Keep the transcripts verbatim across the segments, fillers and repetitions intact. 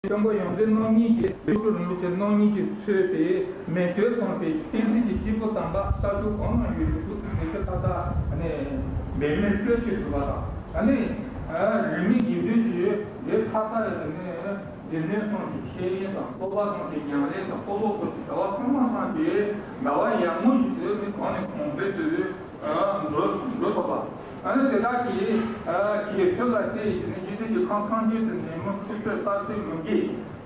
སྟོན་པ་ཡོངས་འཛིན་རྣམ་གཉིས་ཀྱིས་ཡུལ་དུ་རིན་པོ་ཆེ་རྣམ་གཉིས་ཀྱིས་མཚོན་པའི་མེ་ཐོད་ཙམ་པའི་བསྟན་འཛིན་གྱི་སྐྱེས་བུ་དམ་པ་ས་ཕྱོགས་གང་ན་ཡོད་པའི་སྐུ་ཚེ་ནས་ཆེ་ཐག་ཐག་ནས་འབད་མེད་བློས་བྱས་བསྡུས་པ་དང་། ཨ་ནི་རིས་མེད་དགེ་འདུན་གྱི་ལས་མཐའ་དག་ལ་ནས་སྡེ་སྣོད་ཙམ་གྱི་འཆད་ཉན་དང་། སྤོབས་པ་ཙམ་གྱི་ཉམས་ལེན་དང་། སྤོབས་པ་ཙམ་གྱི་བྱ་བ་ཚང་མ་ཚང་གི་དགའ་བ་ཡར་ངོ་ཞིག་ཏུ་ནི་གང་ནས་གང་འཕེལ་དུ། འགྲོ་འགྲོ་ཐུབ་པ། ཨ་ནི་དེ་དག་གིས་རྒྱས་མཐུན་ལ་བརྟེན་ཡིན་ནི་འཇིག་རྟེན་གྱི་ཁམས་ཐམས་ཅད་དུ་ནད་མུག་ཕྱུགས་ཁྱོད་ལྟ་ཚུལ་མི་དགེ་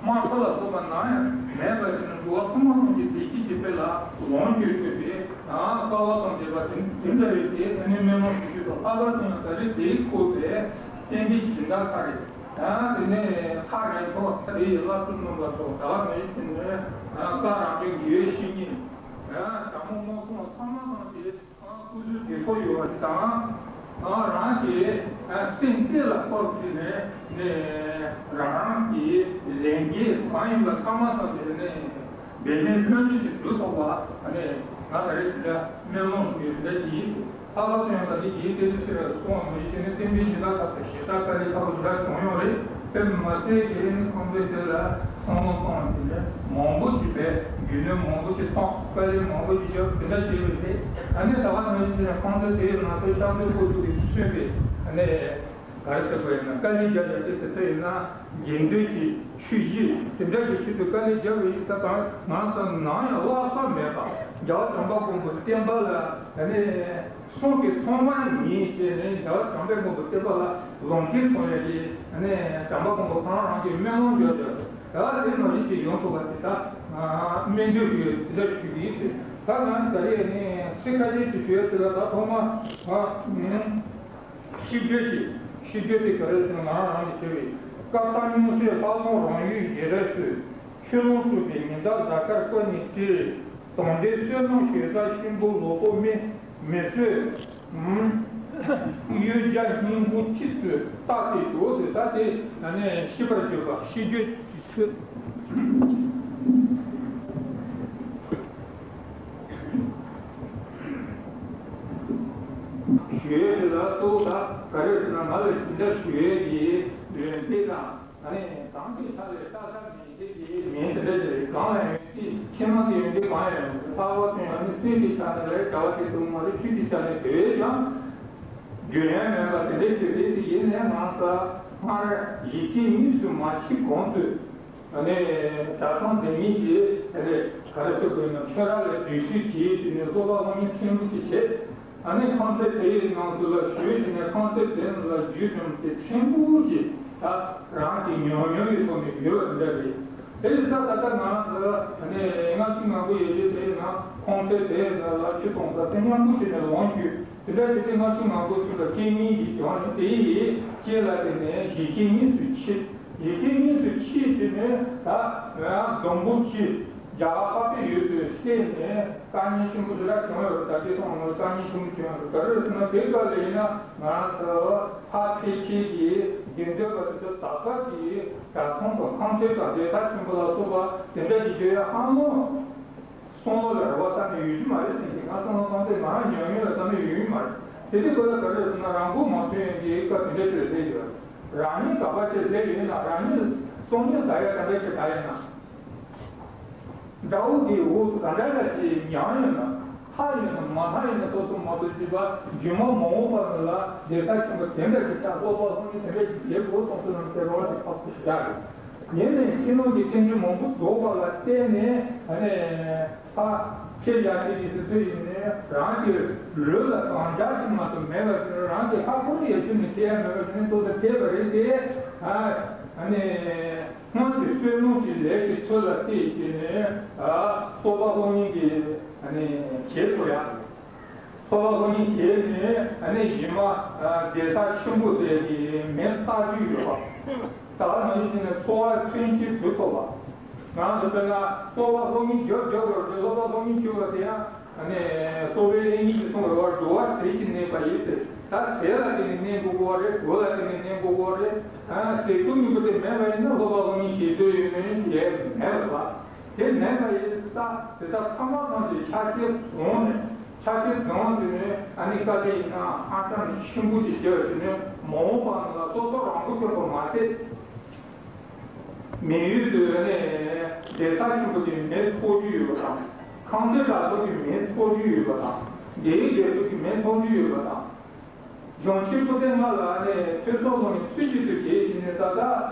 དམར་པོ་ལ་སོགས་པ་ནམ་ཡང་མེད་པ་ཞིག་ནི་འགྲོ་བ་ཚང་མ་ཐམས་ཅད་བདེ་སྐྱིད་ཀྱི་དཔལ་ལ་ལོངས་སྤྱོད་ཐུབ་པའི་དཀའ་བ་དང་བཅས་པ་དེ་དེ་འདྲ་བའི་དེ་ཨ་ནི་སྨོན་ལམ་ཞུ་རྒྱུ་དང་། ལྷག་པར་དུ་ཡང་ད་རེས་དེའི་སྐོར་དེ་བསྟན་པའི་སྦྱིན་བདག་ཁ་རེད། དེ་ནས་ཁ་རེད་ཐོག་དེ་ཡི་བླ་སྤྲུལ་རྣམ་པ་ཚོ་ད་བར་མེད་ཅིང་ནས་བཀའ་རང་བྱོན་དགེ་བའི་བཤེས་གཉེན་དྲང་མོ་སྨྲ་སོང་བ་ཚང་མ་ཚང་གི་སྐུ་གཟུགས་བདེ་པོ་ཡོད་པ་དང་། རང་གི་སེམས་གཏད་ལ་ཕོག་ཕྱིན་ནས་རང་རང་གི་ལས་འགན་གང་ཡིན་པ་ཚང་མ་ཚང་གི་ནས་འབད་མེད་ལྷོད་ལྷོད་ཀྱིས་སྒྲུབ་ཐུབ་པ་ནས་ང་ད་རེས་ཞུ་ཡ་སྨོན་ལམ་ཞུ་ཡ་ཞུ་ཡ་ཅིག་ཡིན། ལྷག་པར་དུ་ཡང་ད་ལྟའི་རྒྱལ་བསྟན་ཆེ་བའི་གསུང་བ་མི་བྱེད་ནས་བསྟན་པའི་སྦྱིན་བདག་ཁག་ཏུ་ཞེ་དྲག་དཀའ་ལས་ཁག་པོ་ཞེ་དྲག་བྱུང་ཡོད་རེད། དེ་མ་ཟད་དེ་ནི་ཁོང་ཚོས་དེ་ལ་བསམ་བློ་གཏོང་བ་དེ་ནས་མང་པོ་ཞིག་པས་རྒྱུ་ནོར་མང་པོ་ཞིག་བཏང་། དཀའ་ལས་མང་པོ་ཞིག་བརྒྱབ་དེ་འདྲ་བྱས་པའི་རེད། ཨ་ནི་ད་བར་ནང་བཞིན་ཁོང་ཚོས་དེའི་ནང་དུ་ཤར་ཕྱོགས་སྐོར་དུ་གི་གསོན་པའི་ཨ་ནི་ག་རེ་ཟེར་དགོས་ཡིན་ན་དཀའ་ལས་རྒྱག་ཡ་དེ་དེ་ཚོ་ཡིན་ན་དགེ་འདུན་གྱི་ཆོས་གཞི་དེ་འདྲ་གི་ཆེད་དུ་དཀའ་ལས་རྒྱབ་པ་ཡིན་ས་དང་། ང་ཚོ་ནམ་ཡང་བརླག་ས་མེད་པ་རྒྱལ་བ་བྱམས་པ་མགོན་པོ་བསྟན་པ་ལ་ཨ་ནི། གསུང་གི་ཐོག་མར་ཉིད་བྱས་ནས་རྒྱལ་བ་བྱམས་པའི་མགོན་པོ་བསྟན་པ་ལ་ལོངས་སྤྱོད་ཐོབ་ཡ་གི་ནས་བྱམས་པ་མགོན་པོ་གང་རང་གི་སྨོན་ལམ་བརྗོད་བྱ་ད་དེ་མ་གཞི་ཅིག་ཡོང་ཐུབ་པ་དེ་ད་སྨོན་འདུན་ཞུ་ཡ་དེ་འདྲ་ཞུ་གི་ཡིན་ཟེར། ད་ང་ད་རེས་ནས་ཚིག་ཁ་ཤས་ཅིག་ཞུ་ཡ་དེ་ལ་ད་ཐོག་མ་ཤིས་བརྗོད་ཅིག་ཤིས་བརྗོད་དེ་ག་རེ་ཟེར་ན་ང་རང་གི་ཞུ་བའི་བཀའ་བཏང་སྙུང་གཞི་ལྷག་མཐོང་རང་ཡུལ་ཞེས་ར་ཞུས། ཆུ་ཀླུང་སྲུབས་པའི་ཉི་ཟླ་གཟའ་སྐར་ཀུན་ནས་སྤྲིལ། གདོང་འདྲའི་བསོད་ནམས་ཞེ་སར་གཤིན་པོ་ལོ་ཀོ་མི་མི་བཟོད། གཡུལ་རྒྱལ་སྙིང་པོ་ཁྱི་ཚོས་རྟ་དེ་འགྲོ་ཟེར། ད་དེ་ནས་ཤིས་པར་བརྗོད་པ་ཤིས་བརྗོད་ཀྱི་ཚུལ། ཞུ་ཡས་དེ་ལ་གཙོ་བོ་ད་ག་རེ་ཟེར་ན་ང་ལ་ཞུ་འདྲ་ཞུ་ཡས་ཀྱི་ཡོན་ཏན་དང་། ཨ་ནི་དང་པོའི་ཆ་ལས་ལྟ་ས་མི་ཤེས་ཀྱི་མིང་དེ་འདྲ་ཞིག་རེད། གང་ལ་ཡོད་ཅི་ཕྱི་ནང་གི་ཡོན་ཏན་གང་ཡང་ཡོད་མི་འདུག་ལྷག་པར་དུ་ཡང་ནི་སེམས་ཀྱི་ཆ་ནས་ལས་བྱ་བ་དེ་ཚོ་མ་རེད། ཆོས་ཀྱི་ཆ་ནས་དེ་བས་ཀྱང་རྒྱུན་ཡང་མེད་པ་དེ་འདྲ་ཞིག་རེད། དེ་ཡིན་ནའི་ང་ཚོ་སྔར་ཡིད་ཆེས་གཉིས་སུ་མ་མཆིས་གོང་དུ་ཨ་ནི་གྲྭ་ཚང་འདི་ཉིད་ཀྱིས་དེ་ལས་ག་རེ་ཟེར་དགོས་ན་ཆོས་ར་ལས་སྡོད་ཤུལ་གྱིས་དེ་ནས་སློབ་པ་དབུ་མའི་ཕྲེང་བ་ཅིག་བྱས། ཨ་ནི་ཁང་ཚན་དེ་ཡི་ནང་དུ་ལ་ཞུས་ཟིན་ནས་ཁང་ཚན་དེ་ལ་རྒྱུས་ཙམ་དེ་ཕྲན་བུ་ཞིག་ད་རང་གི་ཉམས་མྱོང་གི་ཐོག་ནས་ཡོད་པ་འདྲ་རེད། དེ་ཡིན་ཙང་ད་ལྟ་ང་ཚོ་ཨ་ནི་ལྔ་བཅུ་ང་དགུ་ཡས་ཀྱི་དེ་ཡི་ནང་ཁང་ཚན་དེ་ལ་ལ་ཆུ་གཏོང་ས་དེ་མཉམ་པོ་བྱས་ནས་ལོངས་སྤྱོད་དེ་འདྲ་བྱས་ཏེ་ལྔ་བཅུ་ང་དགུ་ཚོ་ལ་རྐྱེན་ངན་གྱིས་ཀྱང་དེ་ཡི་རྐྱེན་ལ་བརྟེན་ནས་ཡིད་ཆེས་གཉིས་སུ་མཆིས། ཡིད་ཆེས་གཉིས་སུ་མཆིས་ཟིན་ནས་ད་ང་སྡོང་པོ་ཆེ་རྒྱ་གར་འཕགས་པའི་ཡུལ་དུ་སླེབས་ནས་དཀའ་ངལ་ཆེན་པོ་ཞེ་དྲག་བྱུང་ཡོད་རེད། ད་ལྟའི་ཐོག་ང་ཚོ་དཀའ་ངལ་ཆེན་པོ་བྱུང་ཡོད་རེད། ག་རེ་རེད་ཟེར་ན་དེ་སྐབས་ལ་ཡིན་ན་ང་ཚོ་ཕ་ཕལ་ཆེར་གྱི་དགེ་འདུན་པ་དེ་ཚོ་ད་ལྟ་གི་གྲྭ་ཚང་དང་ཁང་ཚན་དང་སྡེ་ས་ཆེན་པོ་ལ་སོགས་པ་དེ་འདྲ་ཞིག་བརྗོད་ཡ་ཧང་ལོང་བསམ་བློ་ལ་རེ་བ་བཏང་ནས་ཡོད་རྒྱུ་མ་རེད་ཟེར་གྱི། ང་བསམ་བློ་བཏང་སྟེ་ང་རང་ཉམས་མྱོང་ལ་བཏང་ནས་ཡོད་རྒྱུ་མ་རེད། དེ་དུས་སྐབས་ལ་ག་རེ་རེད་ཟེར་ན་རང་མགོ་མ་ཐོན་ཡོང་གི་སྐབས་དེ་འདྲ་ཞིག་ལ་སླེབས་ཡོད་རེད། རང་ཉིད་དགའ་བ་ཅན་ལས་ཡོད་ན་རང་ཉིད་སྲོག་ཉེན་ཟ་ཡ་ག་འདྲ་ཞིག་ད་ཡིན་ན། དགྲ་བོ་དེའི་འོག་ཏུ་ག་འདྲ་འདྲ་ཞིག་མྱངས་ཡོད་ན་ལྷག་ཡོད་ན་མ་ལྷག་ཡོད་ན་སོ་སོ་མ་གཏོགས་ཅི་པ་རྒྱུ་མ་མ་འོངས་པ་ནི་ལ་སྡེ་ས་ཆེན་པོ་དེ་འདྲ་ཞིག་ཆགས་སློབ་པ་སློབ་གཉེར་དེ་འདྲ་ཞིག་བྱེད་དགོས་གསུངས་སོ་ནམ་དེ་རོགས་དེ་ཁག་པོ་ཞིག་རྒྱག་རེད། ཡིན་ནའི་ཕྱི་ནང་གི་བསྟན་བཅོས་མང་པོ་རྫོགས་པ་ལ་བརྟེན་ནས་ཨ་ནི། ད་ཁྱེད་ཡ་ཁྱེད་ཀྱི་དུས་ཚོད་ཡིན་ནའི་རང་གི་ལུས་ལ་གང་རྒྱག་ཅིག་མ་གཏོགས་མེད་པ་དེ་རང་གི་ཧ་ཁོ་རེ་ཡ་ཁྱོད་ནས་ཐེ་ཡ་མེད་པ་དེ་ནས་ཏོག་ཙམ་ཐེ་བ་རེད་དེ། ཨ་ནི་སྔོན་གྱི་བསོད་ནམས་ཀྱི་ལས་ཀྱི་ཚུལ་ལ་བལྟས་བྱས་ནས་སློབ་པ་སློབ་གཉེར་གྱི་ཨ་ནི་བྱེད་དགོས་ཡ། སློབ་པ་སློབ་གཉེར་བྱས་ནས་ཨ་ནི་གཞི་མ་སྡེ་ས་ཆེན་པོ་དེ་གི་མི་རྟག་རྒྱུ་ཡོད་པ། ད་ང་ཡིན་ནས་འཚོ་བ་ཚུན་ཆད་སྡོད་ཐུབ་པ། ང་ཚོ་དཔེར་ན་སློབ་པ་སློབ་གཉེར་རྒྱབ་རྒྱབ་དགོས་རེད། སློབ་པ་སློབ་གཉེར་བྱེད་པ་དེ་ཡང་ཨ་ནི་སློབ་དཔོན་དབྱིག་གཉེན་གྱིས་གསུངས་པའི་བར་འགྲོ་བ་ཟས་ཀྱིས་གནས་པ་ཡིན་ཟེར། ད་ཟས་ལ་བརྟེན་ནས་གནས་དགོས་ཀྱི་རེད། གོས་ལ་བརྟེན་ནས་གནས་དགོས་ཀྱི་རེད། ཟས་གོས་གཉིས་པོ་དེ་མེད་པ་ཡིན་ན་སློབ་པ་སློབ་གཉེར་བྱེད་འདོད་ཡོད་མེད་ཡས་མེད་པ། དེ་མེད་པ་ཡིན་ཙང་དེ་དག་ཚང་མ་ཚང་གི་ཆ་ཤས་བཟུང་ནས་ཆ་ཤས་བཟུང་དུས་ནས་ཨ་ནི་དཀའ་ལས་ཡིན་ན་ཧང་སང་ནས་ཆེན་པོ་ཞིག་བརྒྱབ་དུས་ནས་མ་འོངས་པ་ནང་ལ་སོ་སོ་རང་མགོ་ཐོན་པ་མ་ཟད། མི་ཡུལ་དུ་ནས་གདན་ས་ཆེན་པོ་དེ་མེ་ཐོགས་རྒྱུ་ཡོད་པ་དང་། ཁང་སྡེ་དྲ་ཐོག་གི་མེ་ཐོགས་རྒྱུ་ཡོད་པ་དང་། སྡེ་ཡི་རྒྱལ་པོ་གི་མེ་ཐོགས་རྒྱུ་ཡོད་པ་དང་། གཞུང་ཆེན་པོ་དེ་ལྔ་ལ་ནས་ཐོས་བསམ་སློབ་གཉེར་ཚུལ་གཅིག་ཏུ་བྱས་ནས་ད་ལྟ་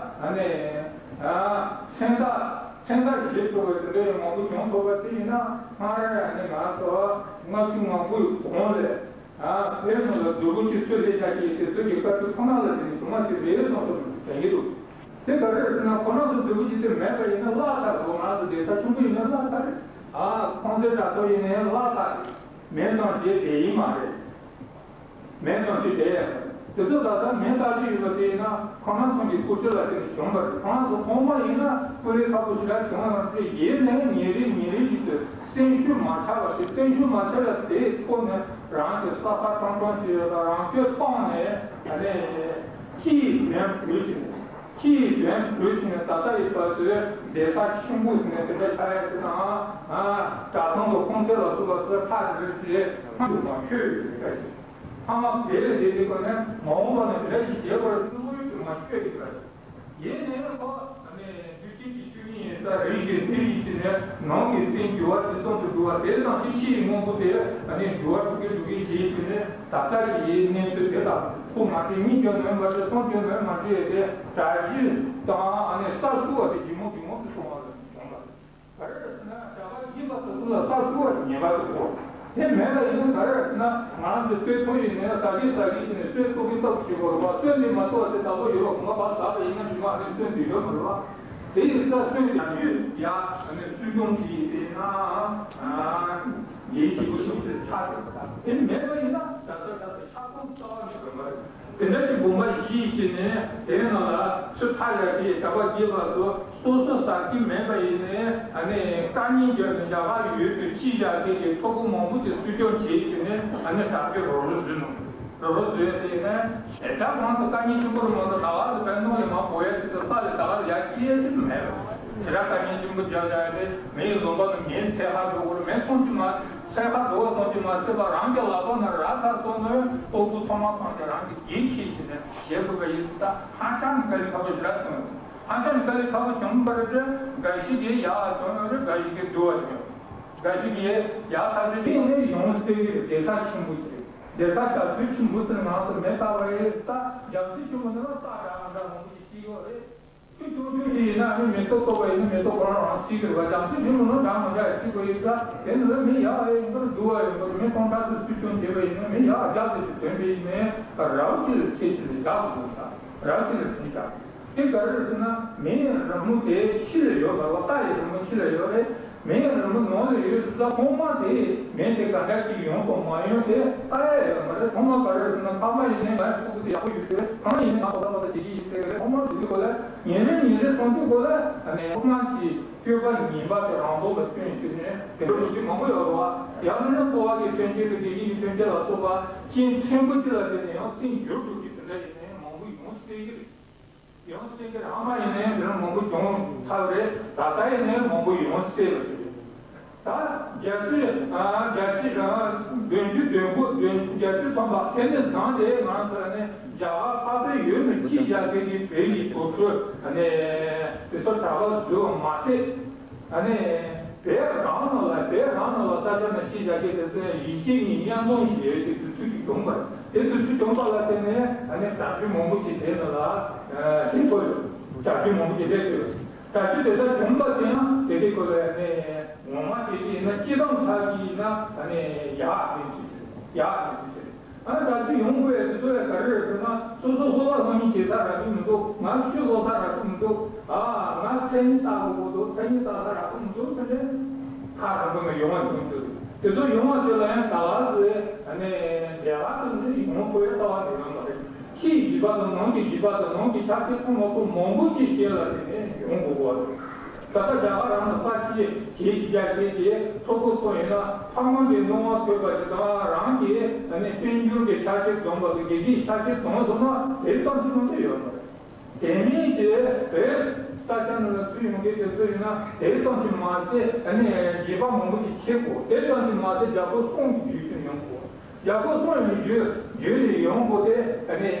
ནས་མཚན་རྟགས་མཚན་རྟགས་བཞེས་ཐུབ་པ་དེ་འདྲ་ཡང་མང་པོ་བྱུང་ཐུབ་པ་དེ་ཡིན་ན། སྔར་ཡང་ནས་ང་ཚོ་ལྔ་བཅུ་ང་དགུའི་གོང་ལས། ཨ། བོད་ནང་ལ་བདུད་པོ་གཅིག་ཚུར་སླེབས་བཞག་གི་དེ་ཚོ་གི་བཀའ་ཁྲིད་ཁོ་ན་ལ་དེ་ནི་བྱུང་བ་ཞིག་རེད་བསམ་བསམ་དྲན་གྱི་འདུག་དེ་ག་རེ་རེད་ཟེར་ན་ཁོ་རང་ཚོ་བདུད་པོ་གཅིག་དེ་མེད་པ་ཡིན་ན་བརླག་ཚར་རེད། ང་ཚོ་གདན་ས་ཆེན་པོ་ཡིན་ན་བརླག་ཚར་རེད། ཨ། ཁང་སྡེ་དྲ་ཐོག་ཡིན་ན་ཡང་བརླག་ཚར་རེད། མེད་ཙང་བྱས་བསྡད་ཡིན་མ་རེད། མེད་ཙང་བྱས་བསྡད་ཡ་རེད། དེ་ཚོ་ད་ལྟ་མེད་ལྟ་ཅི་ཡོད་པ་དེ་ཡིན་ན་ཁོ་རང་ཚོ་གི་སྐུ་ཚེ་ལ་དེ་ནི་བྱུང་བ་རེད། ཁོ་རང་ཚོ་ཐོག་མ་ཡིན་ན་ཀུ་རེ་ཁག་པོ་ཞིག་ལ་བྱུང་བ་རེད། ཡིན་ནའི་ཉིན་རེ་ཉིན་རེ་བཞིན་དུ། སེམས་ཤུགས་མ་ཆག་པ་ཞིག་སེམས་ཤུགས་མ་ཆག་ཡ་དེའི་ཐོག་ནས་རང་གི་ས་ཁ་ཀྲང་ཀྲང་ཞིག་ཡོད་ལ་རང་སྐྱོན་སྤངས་ནས་ཨ་ནི་ཕྱིའི་དོན་བོད་ཀྱི་ཕྱིའི་དོན་བོད་ཀྱི་ནས་ད་ལྟ་ཡི་བར་དུ་གདན་ས་ཆེན་པོ་ཞིག་ནས་དེ་འདྲ་ཆགས་ཡ་ཞིག་ན་གྲྭ་ཚང་དུ་ཁོང་ཚོ་ལ་སུ་ལ་སུ་ལ་ཐག་རེ་རེ་ཐང་དུ་མ་ཁྱོད་ཡོད་པ་ཞིག་ཐང་དེ་ལས་དེ་དེ་ཁོ་ནས་མ་འོངས་པ་ནས་དེ་འདྲ་ཞིག་བྱེད་དགོས་རེད་བསམ་བློ་ཡོད་དུ་མ་ཁྱོད་ཡོད་པ་ཞིག་ཡིན་ནའི་ཁོ་ནས་དུས་ཆེན་གྱི་ཤུལ་ཉིན་ཡིན་ས་རེ་ཞིག་དེ་ཡིན་ཕྱིན་ནས་ནང་གི་སེམས་འགྱུར་བ་ཇེ་ཙམ་དུ་འགྲོ་བ་དེ་ཙམ་གྱིས་ཕྱིའི་དངོས་པོ་དེ་ནས་འགྱུར་བ་འགྲོ་གི་འགྲོ་གི་བྱེད་ཕྱིན་ནས་ད་ལྟ་ཡི་གནས་ཚུལ་དེ་དག་ཁོ་མ་བྱས་གཉིས་ཀྱང་ནོན་པ་རེད། གསུམ་ཀྱང་ནོན་མ་བྱས་ཏེ་གྲྭ་བཞི་དང་ཨ་ནི་ས་བཅུ་བ་དེ་ལྗིད་མོ་ལྗིད་མོ་དུ་སོང་བ་རེད་བྱུང་བ་རེད། ག་རེ་རེད་ཟེར་ན་བྱ་བ་ཡིན་པ་སོ་སོ་ལ་ས་བཅུ་བ་ཉེས་པ་དུ་གོ། དེ་མེད་པ་ཡིན་ན་ག་རེ་རེད་ཟེར་ན་ང་རང་ཚོ་སྲོལ་ཐོག་ཡིན་ནས་ཟ་གི་ཟ་གི་བྱས་ནས་སྲོལ་ཐོག་གི་སྟབས་ཀྱི་གོ་རེད་བ། སྲོལ་འདི་མ་ཐོག་དེ་ལྟ་བུ་ཡོད་པ་གོང་མ་བ་ཟ་བ་ཡིན་ན་ཉི་མ་རེ་སྲོལ་འདི་ཡོད་མ་རེད་བ། དེ་ཡིན་ས་སྲོལ་ཡང་ཡོད་ཡ་ཨ་ནི་སྲོལ་སྐྱོང་གི་ཡིན་ན་ཡིན་གྱི་གོ་ཤོག་དེ་ཆགས་ཡོད་པ་དང་དེ་མེད་པ་ཡིན་ན་ད་ལྟ་ད་ལྟ་ཆགས་སོང་རྩ་བ་ནས་ཡོད་མ་རེད། དེ་འདྲ་གྱི་དགོངས་པ་བཞེས་བྱས་ནས་དེའི་ནང་ལ་ཚུར་ཐག་ཡར་གྱི་བྱ་བ་རྒྱས་པ་སོགས་སོ་སོ་ཟ་གི་མེད་པ་ཡིན་ནའི་ཨ་ནི་དཀའ་ཉེན་བརྒྱབ་ནས་རྒྱ་གར་ཡུལ་དུ་ཕྱིན་བཞག་མཁན་གྱི་ཕྲུ་གུ་མང་པོ་ཅིག་སྲུང་སྐྱོབ་བྱེད་བྱས་ནས་ཨ་ནི་དྲག་སྐྱེད་རོགས་རོགས་བཟོས་ནོ། རོགས་རོགས་བཟོས་དེ་ནས་ཞེ་དྲག་མང་དུ་དཀའ་ཉེན་ཆེན་པོ་རུ་མང་དུ་ད་བར་དུ་བན་ནོ་ཡང་མ་གོ་ཡ་ཅིག་ཏུ་ས་ལས་ད་བར་ཡ་སྐྱེས་ཅིག་མེད་རོ། ཞེ་དྲག་དཀའ་ཉེན་ཆེན་པོ་རྒྱབ་བཞག་ཡ་དེ་མི་ཡི་ལུང་པ་ནི་མིའི་ཚེ་ཧ་འགྲོ་གི་རུ་མེད་སོང་ཅིག་མ། ཚན་ཁ་འགྲོ་བ་སོང་ཅིག་མ་ཟད་པ་རང་གི་ལག་པ་ན་རག་ཚར་སོང་ནས་ལྟོ་བུ་ཚང་མ་ཚང་ཞིང་རང་གི་རྒྱན་ཁྱེར་བྱས་ནས་བཞེས་དགོས་པ་ཡིན་ཙང་ཧ་ཅང་གི་དཀའ་ལས་ཁག་པོ་ཞེ་དྲག་བྱུང་། ཧ་ཅང་གི་དཀའ་ལས་ཁག་པོ་བྱུང་བ་རེད་དེ་འགའ་ཞིག་གིས་ཡག་བྱུང་ཡོད་རེད། འགའ་ཞིག་གིས་སྡུག་པ་བྱུང་། འགའ་ཞིག་གིས་ཡག་ཐག་ཆོད་དེ་ནས་ཡོང་སྲིད་ཀྱི་རེད། གདན་ས་ཆེན་པོ་ཞིག་རེད། གདན་ས་རྒྱ་མཚོ་ཆེན་པོ་ཟེར་ང་ཚོ་མེད་ལྟ་བ་རེད། ད་རྒྱ་མཚོ་ཆེན་པོ་ནི་ལ་ས་འདྲ་མི་འདྲ་མང་པོ་ཞིག་སྐྱེ་ཡོད་རེད། ཆུ་ཆུང་ཆུང་ཞིག་ཡིན་ན་ནི་མེ་ཏོག་བཏོག་པ་ཡིན་ན་མེ་ཏོག་ཁོ་རང་རང་སྐྱེ་གི་རེད་པ། རྒྱ་མཚོ་ཆེན་པོ་ནང་གྲང་མོ་འདྲ་ཡ་སྐྱེ་དགོས་ཡོད་ཙང་དེ་ནི་ལ་མི་ཡག་ཡོང་གི་རེད། སྡུག་པ་ཡོང་གི་རེད། མི་སྟོང་ཕྲག་ཙམ་སྲུང་སྐྱོང་བྱས་པ་ཡིན་ན་མི་ཡག་བརྒྱ་ཙམ་ཞིག་ཐོན་པ་ཡིན་ནའི་ར་བ་གཅིག་ལ་ཆེ་ཆེ་ལ་བཞག་དགོས་ཡོད་ཙང་ར་བ་གཅིག་ལ་ཐོན་བཞག་དེ་ག་རེ་རེད་ཟེར་ན་མི་ཡི་རི་མོ་དེ་ཕྱི་ལ་ཡོད་པ་ལ་རྟ་ཡི་རི་མོ་ཕྱི་ལ་ཡོད་རེད། མི་ཡི་རི་མོ་ནང་ལ་ཡོད་ཙང་ཐོག་མ་དེ་མི་དེ་ག་འདྲ་ཅིག་ཡོང་དང་མ་ཡོང་དེ་ལྟ་ཡ་ཡོད་མ་རེད། ཐོག་མ་ག་རེ་རེད་ཟེར་ན་ཕ་མ་ཡིན་ནའི་ང་ཕྲུ་གུ་དེ་ཡག་པོ་ཡོད་ཟེར། ཕ་མ་ཡིན་ནའི་ང་ཕོ་བྲང་པ་དང་བྱེད་ཀྱི་ཡིན་ཟེར་རེད། ཐོག་མ་དེ་དུས་གོ་ལ་ཉིན་རེ་ཉིན་རེ་སོང་དུས་གོ་ལ་ཨ་ནི་ཐོག་མ་གི་སྤྱོད་པ་ངན་པ་དེ་རང་ལྡོག་ལ་སྐྱོན་བྱེད་ནས་དེ་འདྲ་ཞིག་མང་པོ་ཡོད་རེད་བ། ཡང་མིན་ན་འཚོ་བ་གི་མཐུན་རྐྱེན་དང་བདེ་སྐྱིད་ཀྱི་མཐུན་རྐྱེན་ལ་སོགས་པ་རྐྱེན་ཕྲན་བུ་གཅིག་ལ་བརྟེན་ནས་ཡང་སེམས་འགྱུར་འགྲོ་གི་དེ་འདྲ་ཡིན་ནའི་མང་པོ་ཡོང་སྲིད་ཀྱི་རེད། ཡང་སེམས་ཀྱི་ཨ་མ་ཡིན་ནའི་དེ་རིང་མང་པོ་བྱུང་ཚར་རེད། ད་ལྟ་ཡིན་ནའི་མང་པོ་ཡོང་སྲིད་པ་ཞིག་རེད། ད་རྒྱལ་སྤྱི་རྒྱལ་སྤྱི་བདུན་ཅུ་དོན་དགུ་བདུན་རྒྱལ་སྤྱི་ཚོགས་པ་དེ་ནས་བཟུང་སྟེ་ང་ཚོ་ནི་རྒྱ་གར་ཕ་སའི་ཡུལ་ནས་སྐྱིད་རྒྱག་མཁན་གྱི་བོད་ཀྱི་དུས་ཚོད་ནས་དེ་ཚོ་གྲྭ་པ་བཟོས་པ་མ་ཟད། ཨ་ནི། བོད་རང་ནང་ལ་བོད་རང་ནང་ལ་ས་ཆ་ནས་ཤེས་བྱ་སྐད་དེ་ཚོ་ཡིན་གཅིག་མིན་གཉིས་མཉམ་འཛོམས་བྱེད་ཡོད་ཀྱི་དུས་ཚོད་ཅིག་བྱུང་བ་རེད། དེ་དུས་ཚོད་བྱུང་བ་ལ་བརྟེན་ནས་ཨ་ནི་དྲག་སྤྱོད་མང་པོ་ཞིག་དེ་ནང་ལ་ཞིག་ཐོབ་ཡོད། དྲག་སྤྱོད་མང་པོ་ཞིག་སླེབས་ཡོད། དྲག་སྤྱོད་དེ་ལྟར་བྱུང་བ་དེ་ཡང་དེ་དེ་ཁོ་ལ་ཨ་ནི་ངོ་མ་བྱེད་ཀྱི་ཡིན་ན་སྤྱི་བཏང་ཆགས་ཀྱི་ཡིན་ན་ཨ་ནི་ཡག་ཡིན་ཚུལ་ཡག་ཡིན་ཚུལ་རེད། ཨ་ནི་ད་ཅི་ཡོང་དགོས་ཡ་དེ་ཚོ་ཡ་ག་རེ་རེད་ཟེར་ན་སོ་སོ་སློབ་གྲྭ་སློབ་གཉེར་བྱེད་ས་རག་གི་མི་འདུག་ང་ཆོས་སློབ་ས་རག་གི་མི་འདུག་ཨ་ང་མཚན་ཉིད་བལྟ་དགོས་འདུག་མཚན་ཉིད་བལྟ་ས་རག་གི་མི་འདུག་ཟེར་ནས་ཐག་རིང་པོ་ནས་ཡོང་བ་ཡོང་རྒྱུ་རེད། དེ་ཚོ་ཡོང་བ་དེ་ལ་ཡང་ད་ག་ཟེ་ཨ་ནི་རྒྱ་གར་དུ་ནི་ཡོང་དགོས་ཡ་ལྟ་བ་འདི་ཡོང་མ་རེད། ཕྱིའི་བྱིས་པ་དང་ནང་གི་བྱིས་པ་དང་ནང་གི་ཆ་རྐྱེན་ཁོ་མ་ཁོ་མང་པོ་ཅིག་བཤད་ལ་དེ་ནས་ཡོང་དགོས་པ་རེད། ད་ལྟ་རྒྱ་གར་རང་དུ་ས་ཆ་བྱེད་ཀྱི་རྒྱ་བྱེད་ཀྱི་ཐོ་གོ་ཚོ་ཡིན་ན་ཕ་མ་གི་སྣང་བ་ཐོས་པ་ཞིག་དང་རང་གི་ཨ་ནི་དཔལ་འབྱོར་གྱི་ཆ་རྐྱེན་འཛོམས་པ་དང་དགེ་སྡིག་ཆ་རྐྱེན་འཛོམས་སོང་ན་དེ་ཙམ་གྱིས་མ་ཚད་ཡོད་མ་རེད། དེ་མིན་གྱི་བོད་ས་ཆ་ནང་ལ་ཚུར་ཡོང་མཁན་དེ་ཚོ་ཡིན་ན་དེ་ཙམ་གྱིས་མ་ཚད་ཨ་ནི་རྒྱུས་པ་མང་པོ་ཞིག་ཆེ་དགོས། དེ་ཙམ་གྱིས་མ་ཚད་རྒྱ་སྐོར་གསུམ་གྱི་རྒྱུས་ཀྱང་ཡོང་དགོས། རྒྱ་སྐོར་གསུམ་ཡོང་རྒྱུ་རྒྱུ་ནས་ཡོང་དགོས་ཏེ་ཨ་ནི་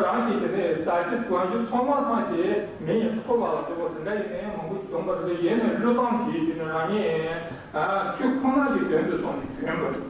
རང་གིས་དེ་ནས་ཟ་རྒྱུ་གོན་རྒྱུ་ཚང་མ་ཚང་གི་མི་ཡི་ཐོབ་པ་ལ་སོགས་པ་དེ་འདྲ་ཡིན་ནའི་མང་པོ་ཞིག་བྱུང་བ་རེད། ཡིན་ནའི་བློས་བཏང་གིས་དེ་ནི་རང་ཉིད་ཆོས་ཁོ་ན་གི་དོན་དུ་སོང་ནས་བྱོན་པ་རེད།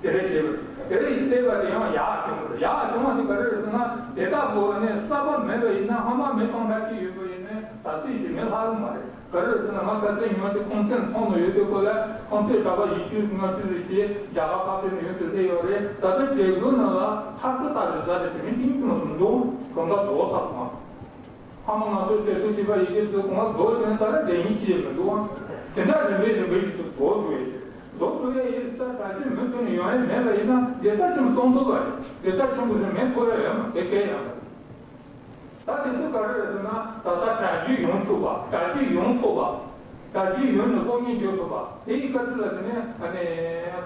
དེ་འདྲ་བྱས་པ་རེད། དེ་འདྲ་ཡིན་བལྟས་པ་དེ་ཡང་ཡག་བྱུང་བ་རེད། ཡག་བྱུང་བ་དེ་ག་རེ་རེད་ཟེར་ན། དེ་དག་གོ་ནས་བསགས་པ་མེད་པ་ཡིན་ན། ཧ་མ་མེད་གང་འདྲ་ཅིག་ཡོད་པ་ཡིན་ནའི་ད་ཚོད་ཅིག་མེད་ལྷག་གི་མ་རེད། ག་རེ་ཟེར་ན། ང་ཁ་སང་ཉོས་ཏེ་ཁང་ཚན་མཐོང་ནས་ཡོད་དུས་སྐོར་ལ། ཁང་ཚན་གྲྭ་པ་བཞི་བཅུ་ལྔ་བཅུ་ཟིག་གིས་རྒྱ་གར་ཕར་ཕེབས་ནས་ཡོད་དུས་སླེབས་ཡོད་རེད། ད་ལྟ་འབྲས་ཁུལ་ནང་ལ་ཐག་ཆོད་ལྟ་བུ་ཟ་རེད་དེ་མི་གཏིང་ཙམ་སུ་འདུག་གང་ག་རྫོགས་ཚར་སོང་། ཕ་མ་ང་ཚོའི་དེ་ཚོ་བྱིས་པ་ཡི་གེ་ཚོ་གང་ག་རྫོགས་བྱས་ན་ད་ར་འདྲེ་ཡིན་ཅི་ཡང་མི་འདུག་ཨང་། དེ་འདྲ་རིམ་པས་རིམ་པས་ཀྱི་ཚུར་རྫོགས་འགྲོ་ཡི་རེད། རྫོགས་འགྲོ་ཡ་ཡིན་ས་ག་ཅིག་མི་ཚོ་ནས་ཡོང་ཡ་མེད་པ་ཡིན་ན། བདེ་ས་ཆེན་པོ་སྟོང་ཐུབ་པ་རེད། བདེ་ས་ཆེན་པོ་ཞིག་མེད་ཐུབ་ཡ་ཡོད་མ་རེད། དེ་སྐད་ཡང་མ་རེད། ད་དེ་ཚོ་ག་རེ་རེད་ཟེར་ན། ད་ལྟ་གྲ་སྒྲིག་ཡོང་ཐུབ་པ། གྲ་སྒྲིག་ཡོང་ཐུབ་པ། གྲ་སྒྲིག་ཡོང་ནས་སློབ་གཉེར་བྱེད་ཐུབ་པ། དེ་ཡི་བཀའ་དྲིན་ལ་དེ་ནས་ཨ་ནི་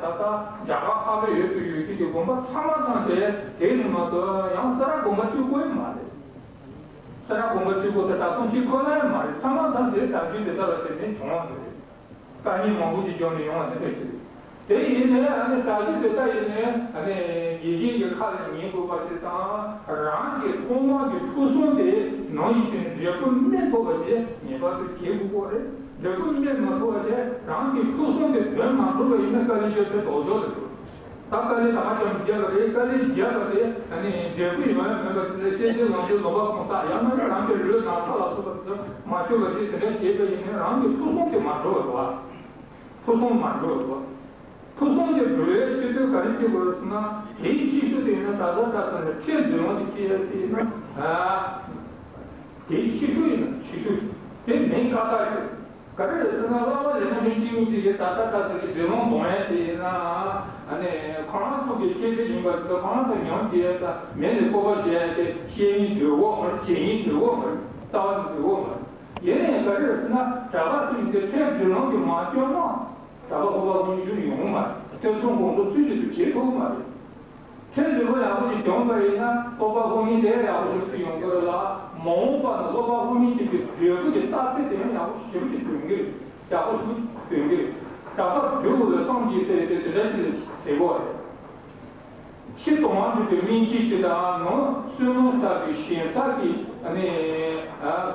ད་ལྟ་རྒྱ་གར་ཕར་ལ་ཡོད་དུ་ཡོད་ཀྱི་དགོན་པ་ཚང་མ་ཚང་དེ་དེ་ནས་མ་གཏོགས་ཡང་ས་ར་དགོན་པ་གཅིག་པོ་ཡང་མ་རེད། ས་ར་དགོན་པ་གཅིག་པོ་དེ་ད་དུང་གཅིག་ཁོ་ན་ཡང་མ་རེད། ཚང་མ་ཚང་དེ་གྲ་སྒྲིག་དེ་ལྟ་ལ་དེ་ནས་བྱུང་བ་རེད། དཀའ་ངལ་མང་པོ་ཞིག་བྱུང་ནས་ཡོང་བ་དེ་འདྲ་ཞིག་རེད། དེ་ཡིན་ནའི་ཨ་ནི་ད་གཟོད་དེ་ལྟ་ཡིན་ནའི་ཨ་ནི་དགེ་རྒན་གྱི་ཁ་ལ་ཉན་དགོས་པ་ཞིག་དང་། རང་གི་ཐོག་མར་གྱི་ཕུགས་བསམ་དེ་ནང་བཞིན་འབྲས་བུ་སྨིན་ཐུབ་པ་ཞིག་ངེས་པར་དུ་བྱེད་དགོས་པ་རེད། འབྲས་བུ་སྨིན་མ་ཐུབ་པ་དེ། རང་གི་ཕུགས་བསམ་དེ་དོན་མ་འགྲུབ་པ་ཡིན་ན་དཀའ་ལས་ཞེ་པོ་ཅིག་ལྡོག་ཆོག་རེད། ད་དཀའ་ལས་དང་ཙམ་བརྒྱབ་པ་རེད། དཀའ་ལས་བརྒྱབ་པ་དེ་ཨ་ནི་འབྲས་བུ་ཡོང་ཡ་མེད་པ་དེ་ལ་སེམས་ཅན་ལོངས་སྤྱོད་ལོག་པ་གང་ཟག་ཡང་ན་རང་གི་ལུས་ངག་ཚ་ལ་སོགས་པ་དེ་ཚོ་མ་ཆོད་པ་ཞིག་དེ་འདྲ་བྱས་པ་ཡིན་ན། རང་གི་ཕུགས་བསམ་དེ་མ་འགྲུབ་པ་རེད་བ། ཕུགས་བསམ་མ་འགྲུབ་པ། ཕུགས་བསམ་དེ་འགྲུབ་ཡ་ཆེད་དུ་ག་རེ་བྱེད་དགོས་ཟེར་ན། དེའི་ཕྱིས་སུ་དེ་ཡིན་ན་ད་ལྟ་ལྟ་ས་ནས་ཁྲལ་འཛིན་ལོང་དེ་སྐྱེ་ཡ་དེ་ཡིན་ན། ཨ། དེའི་ཕྱིས་སུ་ཡིན་ན་ཕྱིས་སུ་དེ་མིན་ཁ་ཁ་ཡོད། ག་རེ་རེད་ཟེར་ན། བླ་མ་ལས་སྣ་མི་གཅིག་གཉིས་ཀྱིས་ད་ལྟ་ལྟ་ས་ཀྱི་འཛིན་ལོང་གཏོང་ཡ་དེ་ཡིན་ན། ཨ་ནི་ཁོ་རང་ཚོ་གི་སྐྱེ་ཚེ་ཡིན་པ་དེ་ཚོ་ཁོ་རང་ཚོ་ཉམས་བྱེད་ཡ་དང་། མི་ལ་སྤོབས་པ་བྱེད་ཡ་དེ་བཤད་ཡིན་འདོད་གོ་མ་རེད། བྱེད་ཡིན་འདོད་གོ་མ་རེད། རྩ་བ་ནས་འདོད་གོ་མ་རེད། ཡིན་ནའི་ག་རེ་རེད་ཟེར་ན། གྲྭ་པ་ཚོས་དེ་ཁྲལ་འཛིན་ལོང་གི་མ་བཅོས་ན། གྲྭ་པ་སློབ་པ་སློབ་གཉེར་ཞུ་ཡོང་མ་རེད། སྟོན་ཚང་དགོང་དྲོ་ཚུལ་བཞིན་དུ་བྱེད་ཐུབ་མ་རེད། ཁྲལ་འཛིན་ལོང་ཡག་པོ་ཞིག་བྱུང་བ་ཡིན་ན། སློབ་པ་སློབ་གཉེར་དེ་ཡག་པོ་ཞིག་ཐུབ་ཡོང་གི་རེད་ལ། མ་འོངས་པ་ན་སློབ་པ་སློབ་གཉེར་བྱེད་པའི་འབྲས་བུ་དེ་རྟགས་གསལ་དེ་ཡང་ཡག་པོ་ཞིག་ཞེ་པོ་ཞིག་ཐོན་གི་རེད། ཡག་པོ་ཞིག་ཐོན་གི་རེད། གྲྭ་པ་དུས་འཁོར་ལ་བསམ་གྱིས་གསལ་ཏེ་དེ་འདྲ་ཞིག་ལ་བྱེད་དགོས་རེད། ཕྱི་དོན་དམ་པའི་སྨིན་བྱེད་ཅིག་དང་། ནང་བསོད་ནམས་བསགས་པའི་ཞིང་ས་ཀྱི་ཨ་ནི་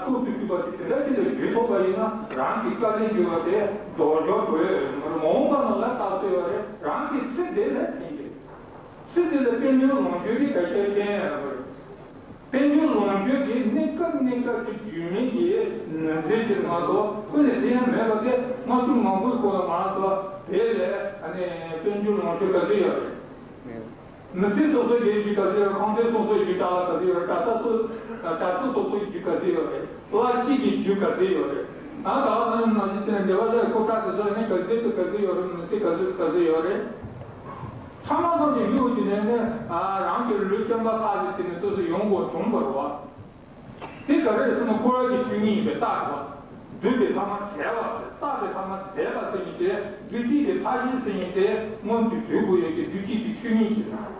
ཚོགས་སུ་གྱུར་པ་དེ་དེ་འདྲ་ཞིག་ལ་འགྱུར་ཐུབ་པ་ཡིན་ན། རང་གི་དཀའ་ལས་བརྒྱབ་པ་དེ་རྫོགས་འགྲོ་ཡོད་རེད། མ་འོངས་པ་ན་ལ་རྟགས་གསལ་ཡོད་རེད། རང་གི་ཚེ་འདི་ལ་ཕན་གྱི་རེད། ཚེ་འདི་ལ་དཔལ་འབྱོར་ལོངས་སྤྱོད་ཀྱི་ག་ཤེད་ཕན་ཡོད་རེད། དཔལ་འབྱོར་ལོངས་སྤྱོད་ཀྱི་གནས་སྐབས་གནས་སྐབས་ཀྱི་རྒྱུས་མེད་ཀྱི་ནུས་རྩལ་གྱི་ང་ཚོ་ཁུར་ནས་ལེན་ཡ་མེད་པ་དེ། སྔ་དུས་མང་པོའི་སྐོར་ལ་ང་ཚོ་བོད་ལ་ཨ་ནི་དཔལ་འབྱོར་ལོངས་སྤྱོད་ག་ཚོད་ཡོད་རེད། མི་ཚེ་སོ་སོའི་རྒྱུ་ག་ཚོད་ཡོད་རེད། ཁང་ཚན་སོ་སོའི་རྒྱུ་གྲྭ་ལ་ག་ཚོད་ཡོད་རེད། གྲྭ་ས་སོ་གྲྭ་ས་སོ་སོའི་རྒྱུ་ག་ཚོད་ཡོད་རེད། བླ་སྤྱི་གི་རྒྱུ་ག་ཚོད་ཡོད་རེད། ད་ག་ལ་ནང་བཞིན་བྱས་ནས་འདེ་བ་ལ་ཁོ་ཁྲག་དེ་ཚོ་ནི་ག་ཚོད་དུ་ག་ཚོད་ཡོད་རེད། མི་ཚེ་ག་ཚོད་དུ་ག་ཚོད་ཡོད་རེད། ཚང་མ་ཚང་གི་མིའུ་གཅིག་ནས་ནི་རང་གི་ལུས་རྐྱང་པ་ཁ་ཅིག་དེ་ནི་སོ་སོ་ཡོང་དགོས་བྱུང་བ་རེད་བ། དེ་ག་རེ་རེད་ཟེར་ན། འཁོར་བ་གི་ཆོས་ཉིད་ཡིན་པའི་རྟགས་རེད་བ། འདུས་པའི་ཐ་མ་བྲལ་བ་ཟེར། རྟག་པའི་ཐ་མ་བྲལ་བ་ཟེར་མཁན་དེ། འདུས་བྱས་ཀྱི་མཐའ་བཞི་ཟེར་མཁན་དེ་མངོན་དུ་གྱུར་དགོས་ཡོད་ཀྱི། འདུས་བྱས་ཀྱི་ཆོས་ཉིད་ཅིག་རེད།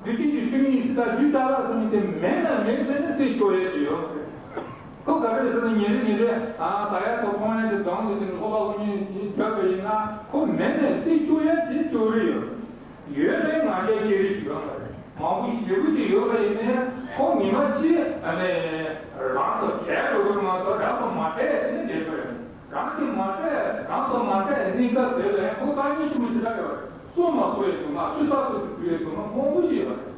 འདུས་བྱས་ཀྱི་ཆོས་ཉིད་ཅིག་དང་རྒྱུ་རྟག་པ་ཟེར་མཁན་དེ་མེད་ན་མེད་ཟེར་ནས་སྲིད་སྐྱོ་ཡས་ཅིག་ཡོད་མ་རེད། ཁོ་ག་རེ་རེད་ཟེར་ན། ཉིན་རེ་ཉིན་རེ་ཨ་ཟ་ཡ་དང་འཐུང་ཡ་དེ་སྦྱངས་ཏེ་དེ་ནི་སློབ་པ་སློབ་གཉེར་བརྒྱབ་པ་ཡིན་ན། ཁོ་མེད་ནས་སྲིད་སྐྱོ་ཡ་དེ་སྐྱོ་རེ་ཡོད། ཡོད་ནའི་ང་རྒྱལ་སྐྱེ་རིགས་ཤིག་ཡོད་མ་རེད། མང་པོ་ཞེ་པོ་ཅིག་ཡོད་པ་ཡིན་ནའི་ཁོ་ཉི་མ་གཅིག་ཨ་ནི་རང་དང་བྲལ་འགྲོ་གི་མ་གཏོགས་རང་དང་མ་བྲལ་ནས་བསྡད་པ་རེད། རང་གིས་མ་བྲལ། རང་དང་མ་བྲལ་གནས་སྐབས་དེ་ལ་ཁོ་དཀའ་ངལ་ཆེན་པོ་ཞེ་དྲག་ཡོད་རེད། སྲོག་མ་ཟ་བའི་སྡུག་བསྔལ། ཆུ་ཚགས་ཚོད་དུ་བུད་པའི་སྡུག་བསྔལ་མང་པོ་ཞིག་ཡོད་རེད།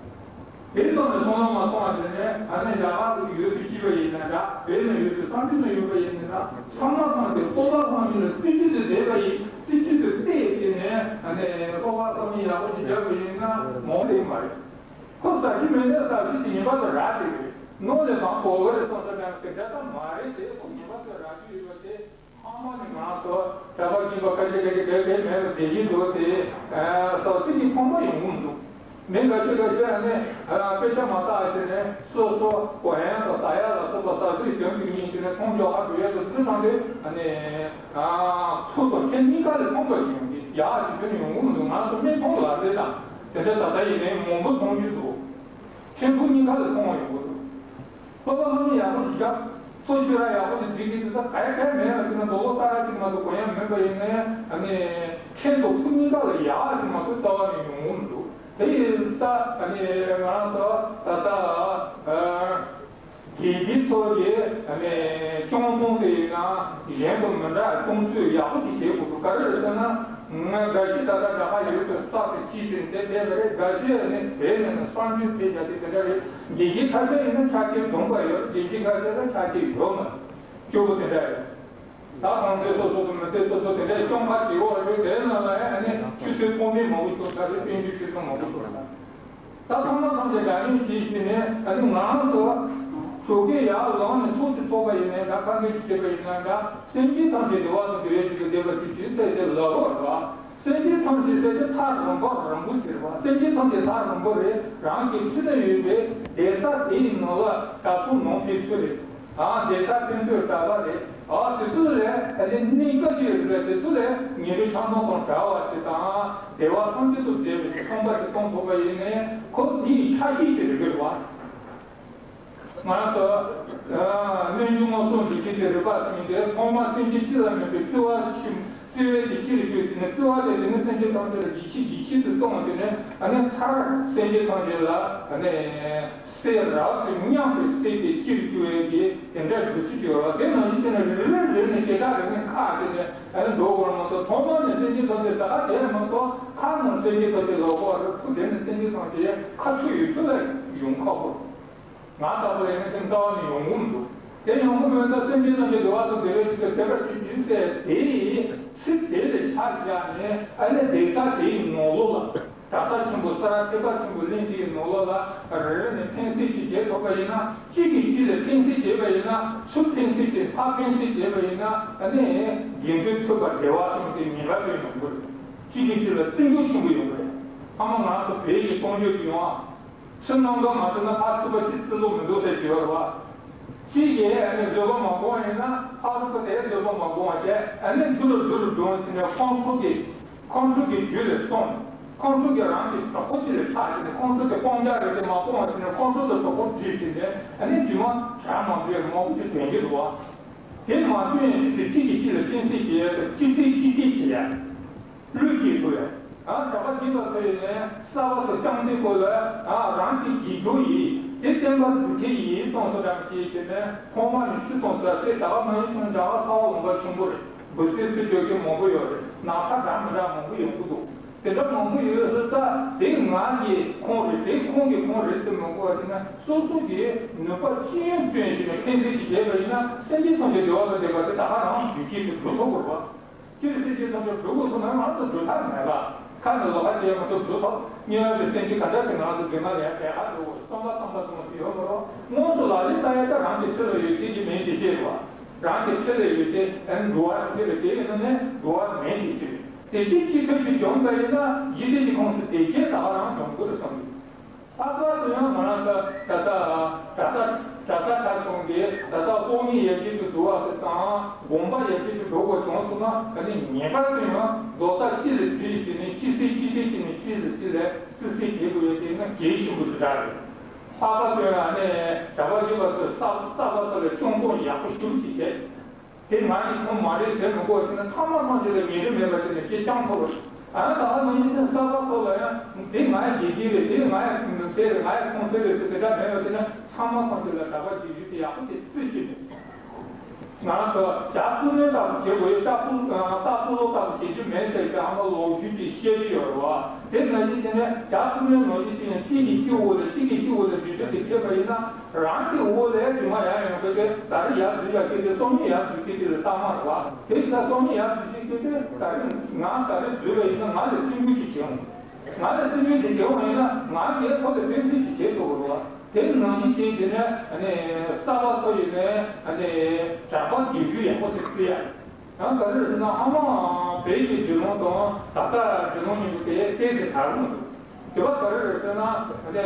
དེ་ཙམ་ནས་སོང་ལ་མ་སོང་བ་དེ་ནས་ཨ་ནི་རྒྱ་གར་དུ་ཡོད་དུ་ཤི་བ་ཡིན་ན་འདྲ། བོད་ན་ཡོད་དུ་ས་འདི་ན་ཡོད་པ་ཡིན་ན་འདྲ། ཚང་མ་ཚང་དེ་སྤོབས་པ་ཚང་ཡིན་ལ་སྲིད་ཇུས་དེ་བསྡད་པ་ཡིན། སྲིད་ཇུས་དེ་བལྟས་དེ་ནས་ཨ་ནི་སྤོབས་པ་ཚང་མི་ཡག་པོ་ཞིག་བརྒྱབ་པ་ཡིན་ན་མང་དེ་མ་རེད། ཁོ་ཟ་རྒྱུ་མེད་ན་ཟ་རྒྱུ་དེ་ངེས་པར་དུ་རག་དེ་རེད། ནོར་ལས་མང་པོ་བ་རེད་སོང་ས་ཀྱང་དེ་འདྲ་ཙམ་མ་རེད་དེ། ཁོ་ངེས་པར་དུ་རག་རྒྱུ་ཡོད་པ་དེ། ཚང་མ་ནི་ང་ཚོ་གྲྭ་པ་རྒན་པ་ཁ་ཤས་ཁ་ཤས་གས་གས་མེད་པ་བསྡད་ཀྱི་འདུག་སྟེ། ས་ཚིགས་ཀྱི་ཕོངས་པ་ཡོང་གི་མི་འདུག་མི་འགའ་ཤས་འགའ་ཤས་ནི་དཔེ་ཆ་མ་བལྟ་བྱས་ནས་སོ་སོ་གོ་ཡང་དང་ཟ་ཡ་ལ་སོགས་པ་ཟ་ཟིག་དོན་གྱི་ཉིན་དེ་ནས་མཐོང་ཆོག་ཧ་འགྲོ་ཡ་དང་དེ་ཚང་དེ་ནི་ཚུར་དང་ཁྱེད་གཉིས་ཀ་ལས་ཕོངས་པ་ཞིག་ཡོང་གི་ཡག་ཅིག་དོན་ཡོང་གི་མི་འདུག་ང་ཚོ་མི་མཐོང་ལ་རེད་དང་དེ་འདྲ་ད་ལྟ་ཡིན་ནའི་མང་པོ་མཐོང་རྒྱུ་འདུག་ཁྱེད་ཚོ་གཉིས་ཀ་ལས་ཕོངས་པ་ཡོང་གི་འདུག་སློབ་པ་སློབ་གཉེར་ཡག་པོ་ཞིག་བརྒྱབ། འཚོ་བཅུད་ར་ཡག་པོ་ཞིག་སྒྲིག་གི་འདུག་ད་ག་ཡ་ག་ཡ་མེད་ལ་དེ་ན་མདོ་ལོ་ལྟ་ར་ཅིག་མ་གཏོགས་གོ་ཡ་མེད་པ་ཡིན་ནའི་ཨ་ནི་ཁྱེད་ཚོ་ཕུ་གཉིས་ཀ་ལ་ཡག་ཅིག་མ་གཏོགས་རྩ་བ་ནས་ཡོང་གི་མི་འདུག་དེ་ཡིན་ཙང་ཨ་ནི་ང་རང་ཚོ་ད་ལྟ་དགེ་བཤེས་ཚོ་གི་ཨ་ནི་སྐྱོང་གཏོང་དེ་ཡིན་ན་གཞན་དང་མི་འདྲ། གཏོང་ཚུལ་ཡག་པོ་ཅིག་བྱེད་དགོས་འདུག་ག་རེ་རེད་ཟེར་ན། ང་འགའ་ཞིག་ད་ལྟ་རྒྱ་གར་ཡུལ་དུ་ས་དེ་སྐྱིད་ཟིན་དེ་བསྡད་པ་རེད། འགའ་ཞིག་ཨ་ནི་བོད་ནས་ནི་གསར་འགྱུར་དེ་རྒྱ་དེ་དེ་འདྲ་རེད། དགེ་བཤེས་ཁ་ཤས་ཡིན་ན་ཆ་རྐྱེན་འདོན་པ་ཡོད། དགེ་བཤེས་ཁ་ཤས་ལ་ཆ་རྐྱེན་ཡོད་མ་རེད། སྐྱོ་པོ་དེ་འདྲ་རེད། ད་གང་དེ་སོ་སོ་དང་མི་དེ་སོ་སོ་དེ་འདྲའི་སྐྱོང་ཁ་བྱེད་འོག་རེད། དེ་ནང་ལ་ཡང་ཨ་ནི་ཆུ་ཚོད་ཐོག་མའི་མང་པོ་ཤོར་ས་རེད། དཔལ་འབྱོར་ཆུ་ཚོད་མང་པོ་ཤོར་ས། ད་ཚང་མ་ཐམས་ཅད་དགའ་ཉེ་བྱས་ཤིག་ནས་ཨ་ནི་ང་རང་ཚོ་ཞོགས་ཀས་ཡར་ལངས་ནས་ཚོགས་ཀྱི་ཚོགས་པ་ཡིན་ནའི་འདྲ། ཁ་འདོན་གྱི་བྱེད་པ་ཡིན་ན་འདྲ། སེམས་ཅན་ཐམས་ཅད་བདེ་བ་དང་བདེ་བའི་ཚུལ་དུ་བསྡད་པ་ཅིག་བྱེད་ཟེར་ཏེ་ལབ་པ་རེད་བ། སེམས་ཅན་ཐམས་ཅད་ཟེར་ཏེ་ཐག་རིང་པོ་རིང་པོ་ཟེར་བ། སེམས་ཅན་ཐམས་ཅད་ཐག་རིང་པོ་རེད། རང་གི་འཁྲིས་ན་ཡོད་པའི་བསྡད་ས་དེའི་ནང་ལ་དྲ་ཐོག་ནང་ཕན་ཚུན་རེད། ཨ་བསྡད་ས་ཕན་ཚུན་འདྲ་བ་རེད། ཨ་དེ་ཚོ་ལས་ཨ་ནི་གནས་སྐབས་ཅིག་རེད། དེ་ཚོ་ལས་ཉིན་རེ་ཆང་འཐུང་དང་འདྲ་བ་ཞིག་དང་བདེ་བ་ཐམས་ཅད་དུ་བདེ་བའི་ཚོང་པ་ཞིག་གཏོང་ཐུབ་པ་ཡིན་ནའི་ཁོ་དེའི་ཆ་ཤས་ཅིག་རེད་དགོས་བ། ང་ཚོ་སྣོད་བཅུད་སྔོ་སོགས་འདི་ཕྱི་དེ་རིག་པ་ཟིན་ཏེ་ཐོག་མ་སེམས་ཅན་སྤྱི་ལ་མེད་པའི་བརྩེ་བ་ཆེན། བརྩེ་བའི་དེ་སྤྱིར་བརྗོད་དེ་ནས་བརྩེ་བ་དེ་དེ་ནི་སེམས་ཅན་ཐམས་ཅད་ལ་ཡིད་ཆེས་ཡིད་ཆེས་སུ་གཏོང་བ་དེ་ནས་ཨ་ནི་མཐར་སེམས་ཅན་ཐམས་ཅད་ལ་ཨ་ནི་བསྲེ་རགས་སུ་མཉམ་དུ་བསྲེས་ཏེ་སྤྱིར་བརྗོད་ཡས་ཀྱི་དེ་འདྲ་སྒྲུབ་ཚུལ་ཡོད་ལ། དེ་ནང་བཞིན་དེ་ནས་རེ་རེ་རེ་ནས་ཞེ་དྲག་རེ་ནས་ཁ་དེ་ནས་ཨ་ནི་འགྲོ་དགོས་མ་གཏོགས་ཐོག་མ་ནས་སེམས་ཅན་ཐམས་ཅད་ད་ག་དེ་མ་གཏོགས་ཁ་ནང་སེམས་ཅན་ཐམས་ཅད་ལོག་གོ་རེ་ཁུ་དེ་ནས་སེམས་ཅན་ཐམས་ཅད་ཁ་ཚུར་ཡོད་ཚུལ་ལ་ཡོང་ཁག་པོ། ང་ལྟ་བུ་ཡིན་ན་དེ་ལྟ་བ་ནི་ཡོང་གི་མི་འདུག་དེ་ཡོང་གི་མེད་ན་སེམས་ཅན་ཐམས་ཅད་བདེ་བ་དང་བདེ་བའི་ཕྱིར་དུ་དད་པ་ཅིག་ཞུས་ཟེར་དེའི་ཚིག་དེ་ལས་ཆ་བཞག་ནས་ཨ་ནི་བསྡད་ས་དེའི་ནང་ལོགས་ལ་གྲྭ་ས་ཆེན་པོ་ས་ཐེག་པ་ཆེན་པོ་གླིང་དེའི་ནང་ལོགས་ལ་རེ་རེ་ནས་ཕན་སེམས་ཅིག་བྱེད་ཐུབ་པ་ཡིན་ན། གཅིག་གིས་གཅིག་ལ་ཕན་སེམས་བྱེད་པ་ཡིན་ན། ཚུར་ཕན་སེམས་བྱེད་ཕར་ཕན་སེམས་བྱེད་པ་ཡིན་ན་ཨ་ནི་དགེ་འདུན་ཐུབ་པ་བདེ་བ་གསུམ་དེ་ངེས་པར་དུ་ཡོང་གི་རེད། གཅིག་གིས་གཅིག་ལ་བརྩི་འཇོག་ཆེན་པོ་ཡོང་གི་རེད། ཐ་མ་ང་ཚོ་བོད་ཀྱི་གཏམ་རྒྱུད་ཀྱི་ཡོང་ཨ། ཕྱི་ནང་ག་མ་བརྩི་ན་ཕར་ཚུར་པ་ཅིག་བརྩི་ལོ་མི་འདུག་ཟེར་གྱི་ཡོད་རེད་བ། གཅིག་གིས་ཨ་ནི་བཟོད་པ་མ་སྒོམ་པ་ཡིན་ན་ཕར་ཚུར་པ་དེས་བཟོད་པ་མ་སྒོམ་པ་བྱས། ཨ་ནི་མདུན་ལ་མདུན་ལ་འགྲོ་ཟིན་ནས་ཁོང་ཚོ་གི་ཁོང་ཚོ་གི་རྒྱུད་ལ་སོང་། ཁོང་ཚོ་གི་རང་གི་གྲོགས་པོ་ཅིག་ལ་ཆགས་ཟིན་ནས་ཁོང་ཚོ་གི་སྤང་བྱ་རེད་དེ་མ་སྤོང་བ་ཟིན་ནས་ཁོང་ཚོ་དང་གྲོགས་པོ་བསྒྲིགས་ཟིན་ནས་ཨ་ནི་རྒྱུ་མ་གྲ་མང་པོའི་མང་པོ་ཅིག་དོན་གྱི་འདུག་བ། དེ་མ་བཏོན་ཡང་ཅི་སྟེ་གཅིག་གིས་གཅིག་ལ་སྤྱན་གཟིགས་བྱེད་ཡ་དང་གཅིག་སྟེ་གཅིག་སྟེ་བྱེད་ཡ། བློས་སྐྱེས་ཐུབ་ཡ། ཨ་གྲྭ་པ་འདི་ལ་ཐོས་ནས་གསར་པ་དང་རྐྱང་འདི་སྐོར་ལ་ཨ་རང་གི་རྗེས་འཇུག་ཡིན། དེ་བསྟན་པ་འཛུགས་མཁན་ཡིན་གསུངས་སོ་འདྲ་མི་ཤེས་ཟེར་ནས་ཐོག་མ་ནས་ཤུ་གསུངས་ཟེར་ཟེར་ད་ག་མ་ཡིན་གསུངས་འདྲ་བ་ཚ་བ་ལུང་པ་ཆེན་པོ་རེད། འབུ་སྲིན་སྲིན་སྐྱོ་སྐྱོ་མང་པོ་ཡོད་རེད། ནག་ཁ་འདྲ་མི་འདྲ་མང་པོ་ཡོང་གི་འདུག་དེ་འདྲ་མང་པོ་ཡོད་ཟེར་ད་དེ་ང་གི་ཁོང་རེད། དེ་ཁོང་གི་ཁོང་རེད་ཟེར་མི་དགོས་པ་ཟེར་ན་སོ་སོ་གི་ནུས་པ་ཅི་ཡང་བཏོན་བྱས་ནས་ཕན་སེམས་ཀྱིས་བྱས་པ་ཡིན་ན་སེམས་ཅན་ཐམས་ཅད་བདེ་བ་དང་ལྡན་པ་དེ་ད་ག་རང་རྒྱུད་སྐྱེས་སུ་འགྲོ་ཐུབ་དགོས་པ། སྤྱིར་སེམས་ཅན་ཐམས་ཅད་སྒྲུབ་དགོས་སོང་ན་ང་ཚོ་སྒྲུབ་ཐབས་མེད་པ། ཁ་ནས་ལོག་པ་བྱས་མ་གཏོགས་སྒྲུབ་ཐབས། དམྱལ་བ་ནས་སེམས་ཅན་ག་འདྲ་ཞིག་ང་ཚོ་སྒྲུབ་ན་ཡང་བསྡད་ཁ་འགྲོ་དགོས། བསམ་པ་བསམ་པ་གསུམ་ཞིག་ཡོད་མ་རེད། དངོས་སུ་ལག་ལེན་བསྟར་ཡ་ད་རང་གི་ཚེ་ལ་ཡོད་ཚད་ཀྱི་མེད་དེ་ཤེས་པ། རང་གི་ཚེ་ལ་ཡོད་ཚད་ཨ་ནི་འགྲོ་བ་ཐམས་ཅད་ལ་དེ་ཡིན་ན་ནི་འགྲོ་བ་མེད་དེ་ཤེས། དེ་ཅི་ཅི་ཐབས་ཀྱིས་འཇོམས་པ་ཡིན་ན་འཇིག་རྟེན་གྱི་ཁོངས་སུ་དེ་ཤེས་ད་ག་རང་འཇོམས་དགོས་རེད་བསམ་གི། ལྷག་པར་དུ་ཡང་ང་རང་ཚོ་ད་ལྟ་གྲྭ་ས་གྲྭ་ས་ཁག་གསུམ་གྱིས་ད་ལྟ་སྤོང་ཉེས་ཡར་རྒྱས་སུ་འགྲོ་བ་དང་སྒོམ་པ་ཡར་རྒྱས་སུ་འགྲོ་དགོས་བྱུང་སོང་ན་ད་ནི་ངེས་པར་དུ་ཡང་རྡོག་རྩ་གཅིག་ལ་བྲིས་བྱས་ནས་གཅིག་སེ་གཅིག་སེ་གཅིག་ནས་གཅིག་ལ་གཅིག་ལ་བརྩི་སྲུང་བྱེད་དགོས་ཡོད་དེ་ན་གལ་ཆེན་པོ་ཞིག་རེད། ལྷག་པར་དུ་ཡང་ནས་གྲྭ་པ་ཡིན་པ་ཚོས་གསར་གསར་པ་ཚོ་ལ་སྐྱོང་གཏོང་ཡག་པོ་ཞེ་པོ་ཅིག་བྱས། དེ་ང་ཡི་ཁོང་མ་རེད་ཟེར་མི་དགོས་ཟེར་ན་ཚང་མ་ཚང་ཞིག་ལ་ཉེ་རིང་མེད་པ་ཞིག་ལ་ཤེས་རྐྱང་ཐོབ་རེད། ཨ་ད་ང་ནང་བཞིན་གསར་པ་ཚོ་ལ་ཡང་དེ་ང་ཡི་དགེ་རྒན་རེད། དེ་ང་ཡི་ཁོང་ཚེ་རེད། ང་ཡི་ཁོང་ཚེ་རེད་ཟེར་དེ་འདྲ་མེད་པ་ཟེར་ན་ཚང་མ་ཚང་ཞིག་ལ་གྲྭ་པ་དགེ་རྒན་དེ་ཡག་པོ་དེ་སུས་ཤེས་མེད། ང་རང་ཚོ་ཇ་སྤུ་ནས་ལྟ་བུ་བྱེད་དགོས་ཡོད། ཇ་སྤུ་ལོ་ལྟ་བུ་བྱེད་རྒྱུ་མེད་ཟེར་གྱི་ཨ་མ་ལོ་རྒྱུས་ཀྱི་བཤད་རྒྱུ་ཡོད་རེད་བ། དེ་ནང་བཞིན་དེ་ནས་ཇ་སྤུ་ནས་ནང་བཞིན་དེ་ནས་གཅིག་གིས་གཅིག་འོག་ལ་གཅིག་གིས་གཅིག་འོག་ལ་འདྲི་གཅོད་དེ་བྱེད་པ་ཡིན་ན། རང་གི་འོག་ལས་རྗེས་མ་ཡར་ཡོང་མཁན་དེ་ད་རེས་ཡར་འཛུལ་ཡག་གི་དེ་སང་ཉིན་ཡར་འཛུལ་གྱི་དེ་ལ་རྟགས་མ་རེད་བ། དེ་ཡིན་ཙང་སང་ཉིན་ཡར་འཛུལ་གྱི་དེ་ད་རེས་ང་ད་རེས་འཛུལ་བ་ཡིན་ན་ང་ལ་བརྩི་འཇོག་ཅིག་བྱེད་འོང་། ང་ལ་བརྩི་འཇོག་ཅིག་བྱེད་འོང་ཡིན་ན་ང་གིས་ཁོ་ལ་ཕན་ཚུན་ཅིག་བྱེད་ཐུབ་དགོས་རེད་བ། དེ་ནང་བཞིན་བྱས་དེ་ནས་ཨ་ནི་གསར་པ་ཚོ་ཡིན་ནའི་ཨ་ནི་གྲྭ་པ་དགེ་རྒན་ཡག་པོ་ཞིག་བརྩི་ཡ། ཡང་ག་རེ་རེད་ཟེར་ན་ཨ་མ་བོད་ཀྱི་རྒྱུ་ནོར་དང་ད་ལྟ་རྒྱུ་ནོར་གཉིས་པོ་དེ་གཏན་དུ་དར་མི་འདུག་དེ་བ་ག་རེ་རེད་ཟེར་ན་ཨ་ནི་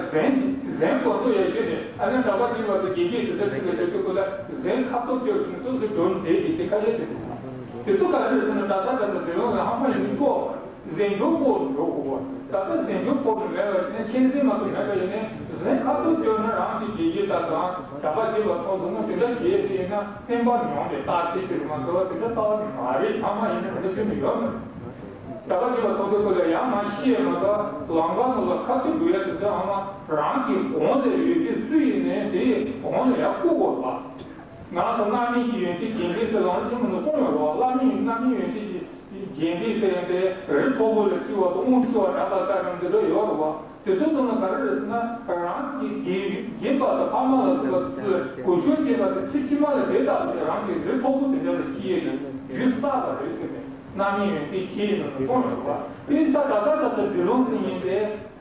གཟན་གཟན་གོ་ཐོས་ཡ་ཡོད་ནས་ཨ་ནི་གྲྭ་པ་དེ་བ་དེ་དགེ་རྒན་དེ་ཚོ་ཚིག་ལ་བྱེད་དུས་ཁོ་ལ་གཟན་ཁ་ཐོར་བཅོས་ཟིན་ཚོ་ཚོ་འགྲོ་ནས་བསྡད་དེ་དེ་ཁ་ཤས་དེ་འདུག་དེ་ཚོ་ག་རེ་རེད་ཟེར་ན་ད་ལྟ་ད་ལྟ་རྒྱུ་ནོར་ལ་ཨ་མ་ཡིན་ཙོག་གཟན་སྐྱོང་སྐོར་འགྲོ་དགོས། ད་ལྟ་གཟན་སྐྱོང་སྐོར་དུ་མེད་པ་ཡིན་ན་ཁྱེད་ཚོས་མ་གཏོགས་མེད་པ་ཡིན་ན་གཟན་ཁ་ཐོར་བཅོས་ན་རང་གི་དགེ་རྒན་དང་གྲྭ་པ་དགེ་བ་ཚོ་འདུག་ན་དེ་འདྲ་བྱེད་ཟེར་ཡིན་ན་བསྟན་པ་ཉམས་པའི་རྟགས་ཤིག་ཅིག་མ་གཏོགས་དེ་འདྲ་རྟགས་མ་རེད། ཨ་མ་ཡིན་ན་དེ་འདྲ་བྱེད་མི་ཡོད་མ་རེད། ད་ག་ཅིག་ལ་ཐོག་ཐོག་ལ་ཡང་མ་ཤི་ཡས་མ་གཏོགས་ལམ་ཁ་ནང་ལ་ཁ་ཚིག་འབུལ་ཡ་དེ་ཚོ་ཨ་མ་རང་གི་གོང་ལ་ཡོད་ཀྱི་སུ་ཡིན་ནའི་དེ་གོང་ལ་ཡར་བཀུག་དགོས་པ། ང་ཚོ་རྣམ་སྨིན་གྱི་ཡོན་ཏན་རྒྱས་འདེབས་ཟེར་ལམ་ཆེན་མོ་ནས་གསུངས་ཡོད་རེད་བ། བླ་མའི་རྣམ་སྨིན་ཡོན་ཏན་གྱི་རྒྱས་འདེབས་ཟེར་ཡོན་ཏན་རི་མཐོ་པོ་ལ་བརྩི་བ་དང་རླུང་བསིལ་བ་འདྲ་ལ་ལྟ་རིམ་འདི་འདྲ་ཡོད་རེད་བ། དེ་ཚོ་ཚང་མ་ག་རེ་རེད་ཟེར་ན་རང་གི་རྒྱས་རྒྱས་པ་དང་ཕ་མ་ལ་བརྩི་བ་ཚོས་གོ་ཤོད་བྱེད་པ་དེ་ཚེ་ཕྱི་མ་ལ་དེ་ལྟ་བུའི་རང་གི་རི་མཐོ་པོ་དེ་འདྲ་ལ་སྐྱེ་ཡས་ཡོད་རྒྱུ་བསགས་པ་རེད་ཟེར་ནས་རྣམ་སྨིན་ཡོན་ཏན་ཁྱེད་ཡིན་ནོ་གསུངས་ཡོད་རེད་བ། དེ་ནི་ད་ད་ལྟ་ད་ལྟ་འབྲི་ལུང་ཟེར་ཡིན་ཏེ།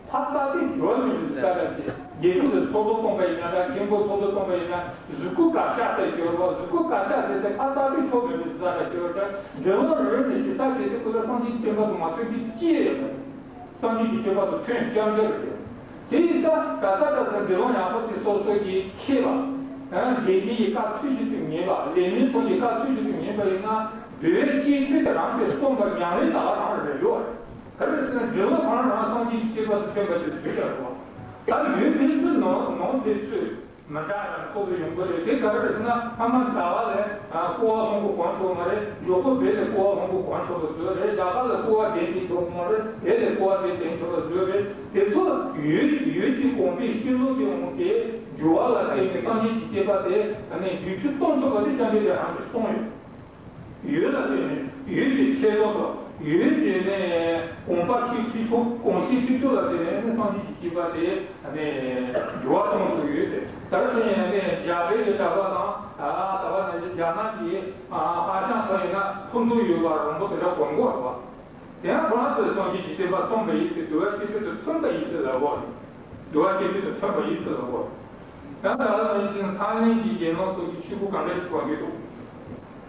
ཕ་རྟག་པའི་སྦྱོར་མི་འདུག་ས་ར་ཅེ། རྒྱལ་པོ་ལ་ཚོགས་གཏོར་གཏོང་པ་ཡིན་ན་འདྲ། མཁན་པོ་ཚོགས་གཏོར་གཏོང་པ་ཡིན་ན་གཟུགས་སྐུ་དགག་བྱ་ཟེར་སྦྱོར་བ། གཟུགས་སྐུ་དགག་བྱ་ཟེར་ཏེ་ཕ་རྟག་པའི་ཕྱོགས་མི་འདུག་ས་ར་ཅེ་བ་འདྲ། འབྲི་ལུང་རི་ནས་ཇི་ལྟར་བྱས་ཏེ་ཁོ་ལ་སངས་རྒྱས་བསྟན་པ་དུ་མ་ཐོན་གྱི་ཅི་ཡོད་མ་རེད། སངས་རྒྱས་ཀྱི་བསྟན་པ་དུ་ཐོན་རྐྱང་རྐྱང་རེད། དེ་ཡིན་ཙང་ད་ལྟ་ད་ལྟ་འབྲི་ལུང་ཡག་པོ་དེ་སོ་སོ་གིས་ཤེས་པ། དགེ་རྒན་གྱི་བཀའ་ཚུལ་བཞིན་དུ་ཉན་པ། ལས་སྣེ་ཚོ་གི་བཀའ་ཚུལ་བཞིན་དུ་ཉན་པ་ཡིན་ན་འབྲི་བའི་སྐྱེས་ཆོས་དེ་རང་གིས་གསུངས་པ་ཉམས་ལེན་ད་ག་རང་རེད་འགྲོ་བ་རེད། ག་རེ་ཟེར་ན་འབྲི་ལུང་གང་རང་སངས་རྒྱས་ཀྱི་བསྟན་པ་དེ་ཐོན་པ་དེ་དུས་ཀྱང་རེད་བ། ད་ཡོད་ཕན་ཚུན་ནང་ནང་ཕན་ཚུན་མི་འདྲ་ཡང་ཁོ་བོ་ཡོང་གི་རེད། དེ་ག་རེ་ཟེར་ན་ཕ་མ་ཟླ་བ་ལས་ཀོ་བ་ལྷུང་པོ་གོན་ཆོག་མ་རེད། མགྱོགས་པོ་བེ་ལས་ཀོ་བ་ལྷུང་པོ་གོན་ཆོག་པ་བཟོས་རེད། རྒྱ་གར་ལ་ཀོ་བ་དེ་དེ་ཆོག་མ་རེད། བེ་ལས་ཀོ་བ་དེ་དེ་ཆོག་པ་བཟོས་རེད། དེ་ཚོ་ཡོད་ཡོད་ཀྱི་གོང་འཕེལ་ཤེས་ལུགས་ཀྱི་དབང་གིས་འགྱུར་བ་ལ་བརྟེན་ནས་སངས་རྒྱས་ཀྱི་བསྟན་པ་དེ་ནས་བསྒྱུར་བཅོས་གཏོང་ཆོག་པ་དེ་སྐྱབས་འགྲོ་དེ་རང་གིས་གསུངས་ཡོད། ཡོད་ལ་བརྟེན་ནས་ཡོད་ཀྱི་ཆེད་དོན་དང་ཡོད་ཀྱི་ནས་གོམས་པ་ཤེས་ཤེས་ཆོག་གོམས་གཤིས་ཤེས་ཆོག་ལ་བརྟེན་ནས་སངས་རྒྱས་ཀྱི་བསྟན་པ་དེ་ནས་འགྱུར་བ་གཏོང་ཐུབ་ཡོད་དེ། ད་རེས་ནས་རྒྱ་བོད་ཀྱི་གྲྭ་པ་དང་ད་བར་ནས་རྒྱ་ནག་གི་ཧ་ཤང་ཚོ་ཡིན་ན་ཕུན་སུམ་ཡོད་པ་རོང་པོ་དེ་འདྲ་གོན་གོ་རེད་བ། དེ་ཡང་ཁོ་རང་ཚོས་སངས་རྒྱས་ཀྱི་བསྟན་པ་གསུངས་པ་ཡིན་ཏེ་འདུལ་བ་སྤྱི་ཆོས་དང་མཐུན་པ་ཡིན་ཏེ་ལབ་དགོས་རེད། འདུལ་བ་སྤྱི་ཆོས་དང་མཐུན་པ་ཡིན་ཏེ་ལབ་དགོས་རེད། ཡང་ད་ལྟ་ཡིན་ཕྱིན་ཚང་གླིང་གི་དགེ་སློང་ཚོ་གི་ཆོས་སྐུ་གང་འདྲ་ཞིག་གོན་གྱི་འདུག་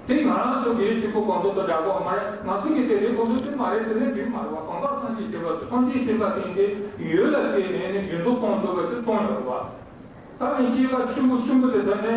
དེ་ང་རང་ཚོ་གི་ཆོས་སྐུ་གོན་ཐོག་ཏུ་འདྲ་གོ་མ་རེད། ང་ཚོ་གི་དེ་རིང་གོན་ཐོག་དེ་མ་རེད། དེ་ནས་དེ་མ་རེད་བ། གང་ལྟར་སངས་རྒྱས་བསྟན་པ་ཚོ་སངས་རྒྱས་བསྟན་པ་དེ་འདི་ཡོད་ལ་བརྟེན་ནས་ནི་རྒྱུན་དུ་གཏོང་ཐུབ་པ་དེ་གཏོང་ཡོད་རེད་བ། ད་ནི་སྐྱེས་པ་ཆེན་པོ་ཆེན་པོ་དེ་ད་ནི་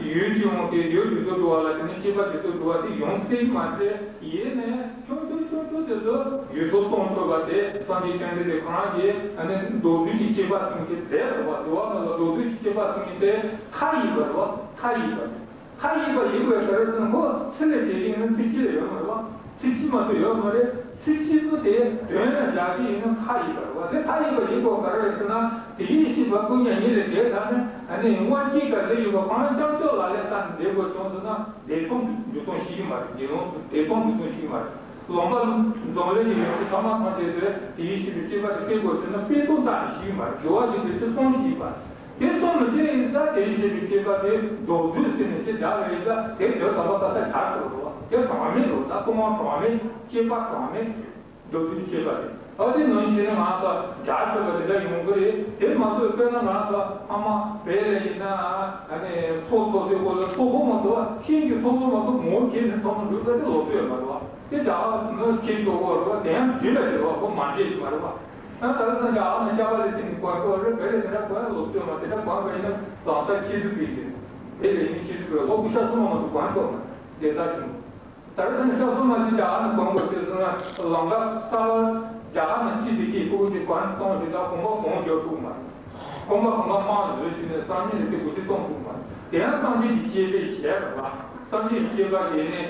ཡོད་ཀྱི་འོང་དེ་ཡོད་ཀྱི་འདུག་འགྲོ་བ་ལ་དེ་ནི་སྐྱེས་པ་དེ་ཚོ་འགྲོ་བ་དེ་ཡོང་སྲིད་མ་རེད། ཡིན་ནའི་ཆུང་ཆུང་ཆུང་ཆུང་དེ་ཚོ་ཡོད་དོ་གཏོང་ཐུབ་པ་དེ་སངས་རྒྱས་བཅོམ་ལྡན་འདས་ཁོ་རང་གིས་ཨ་ནི་མདོར་བསྡུས་ཀྱི་སྐྱེས་པ་གསུམ་གྱི་རྫས་རེད་བ། འགྲོ་བ་མི་ལ་མདོར་བསྡུས་ཀྱི་སྐྱེས་པ་གསུམ་གྱི་དེ་མཐའ་ཡས་པ་རེད་བ། མཐའ་ཡས་པ་རེད། མཐའ་ཡས་པ་ཡིན་པའི་ཕྱིར་ཟེར་ན་ཁོ་ཚེ་ལས་འདས་ཀྱི་ནི་ཚེ་གཅིག་ལས་ཡོད་མ་རེད་བ། ཚེ་གཅིག་མ་གཏོགས་ཡོད་མ་རེད། ཚེ་གཅིག་པོ་དེ་དོན་ལ་བཞག་གི་ཡིན་ན་མཐའ་ཡས་པ་རེད་བ། དེ་མཐའ་ཡས་པ་ཡིན་དགོས་ག་རེ་རེད་ཟེར་ན་དེ་ཡིད་ཤེས་པ་ཀུན་ཀྱང་ཉིད་ལས་འདས་ཚར་ནས་ཨ་ནི་སྔོན་གྱི་ག་ཚོད་ཡོད་པ་གང་རྐྱང་ཅོག་ལ་ལས་ལྟར་འདས་དགོས་བྱུང་ཟེར་ན་བདེ་སྟོང་འཇུག་སྟངས་ཤེས་ཀྱི་མ་རེད། དགེ་སློང་ཚོ་བདེ་སྟོང་འཇུག་སྟངས་ཤེས་ཀྱི་མ་རེད། ལོག་པ་འཛམ་གླིང་གི་ཡོན་ཏན་ཐ་མ་ཐམས་ཅད་དེ་དེ་ཡིད་ཤེས་པའི་སྤྱོད་པ་དེ་སྤེལ་དགོས་ཟེར་ན་སྤེལ་སྟངས་ཙམ་ཤེས་ཀྱི་མ་རེད། སྦྱོར་བ་ཡིན་པའི་ཚེ་གསུམ་ཤེས་ཀྱི་མ་རེད། དེ་གསུམ་ལ་བརྟེན་ཡིན་ཙང་དེ་ཡིན་ཞེས་པའི་སྤྱོད་པ་དེ་མདོར་བསྡུས་ཟེར་ནས་ཅི་བྱ་བ་ཡིན་ཙང་དེ་དོན་དམ་པ་ད་ལྟ་བྱ་ཐུབ་རོགས། དེ་གྲངས་མེད་རོགས། ད་སྟོང་པ་གྲངས་མེད་སྐྱེས་པ་གྲངས་མེད་མདོར་བསྡུས་སྤྱོད་པ་རེད། ཨ་དེ་ནང་བཞིན་ང་ཚོ་བྱ་ཐུབ་པ་དེ་འདྲ་ཡོང་གི་རེད། དེ་མ་གཏོགས་དཔེར་ན་ང་ཚོ་ཕ་མ་བེད་ལ་ཡིན་ན་ཨ་ནི་ཚོགས་ཚོགས་ཚོད་གོ་ལ་ཚོགས་གོ་མ་གཏོགས་ཤིང་གི་ཚོགས་གོ་མ་གཏོགས་ངོ་བོ་གལ་ནི་ཚོགས་མ་འགྲུབ་ས་དེ་ལོག་སྤྱོད་མ་རེད་བ། དེ་བྱ་བ་ནི་ཁྱེད་ཆོག་གོ་རེད་བ། དེ་ཡང་འདྲི་ལ་ཞེས་བ་ཁོ་མ་འདྲེས་ཞིག་མ་རེད་བ། ཡང་ད་ལྟ་ན་རྒྱ་ཨ་མ་སྐྱ་བ་ལ་ཅི་ནི་གོ་གོ་རེད། བེ་ལ་དེ་འདྲ་གོ་ཡང་ལོག་སྟོན་མ་དེ་འདྲ་གོ་བ་ཡིན་ན་ལང་ས་ཁྱེད་ཚོ་པི་ཏེ་བེ་ལ་ཡིན་ཁྱེད་ཚོ་པི་ལོག་གུ་ཤ་སོང་མ་ཐུབ་གོ་ཡང་ཐོབ་མ་དེ་ལྟ་ཞིང་། ད་རེས་ནི་ཤ་སོང་མ་ཅི་རྒྱ་ཨ་མ་གོ་གོ་དེ་སོང་ན་ལང་ཀ་ས་བ་རྒྱ་ཨ་མ་ཅི་དེ་ཁྱེད་ཁོ་གི་གོ་ཡང་གཏོང་ཞིག་ད་གོམ་པ་གོང་འཇོག་ཐུབ་མ་རེད། གོམ་པ་གོམ་པ་མང་བཟོས་ཞིག་ནས་སང་ཉིན་ལ་དེ་གུ་དེ་གཏོང་ཐུབ་མ་རེད། དེ་ཡང་སངས་རྒྱས་ཀྱི་བསྐྱེད་པའི་ཞལ་རེད་བ། སངས་རྒྱས་ཀྱི་བསྐྱེད་པ་དེ་ནི་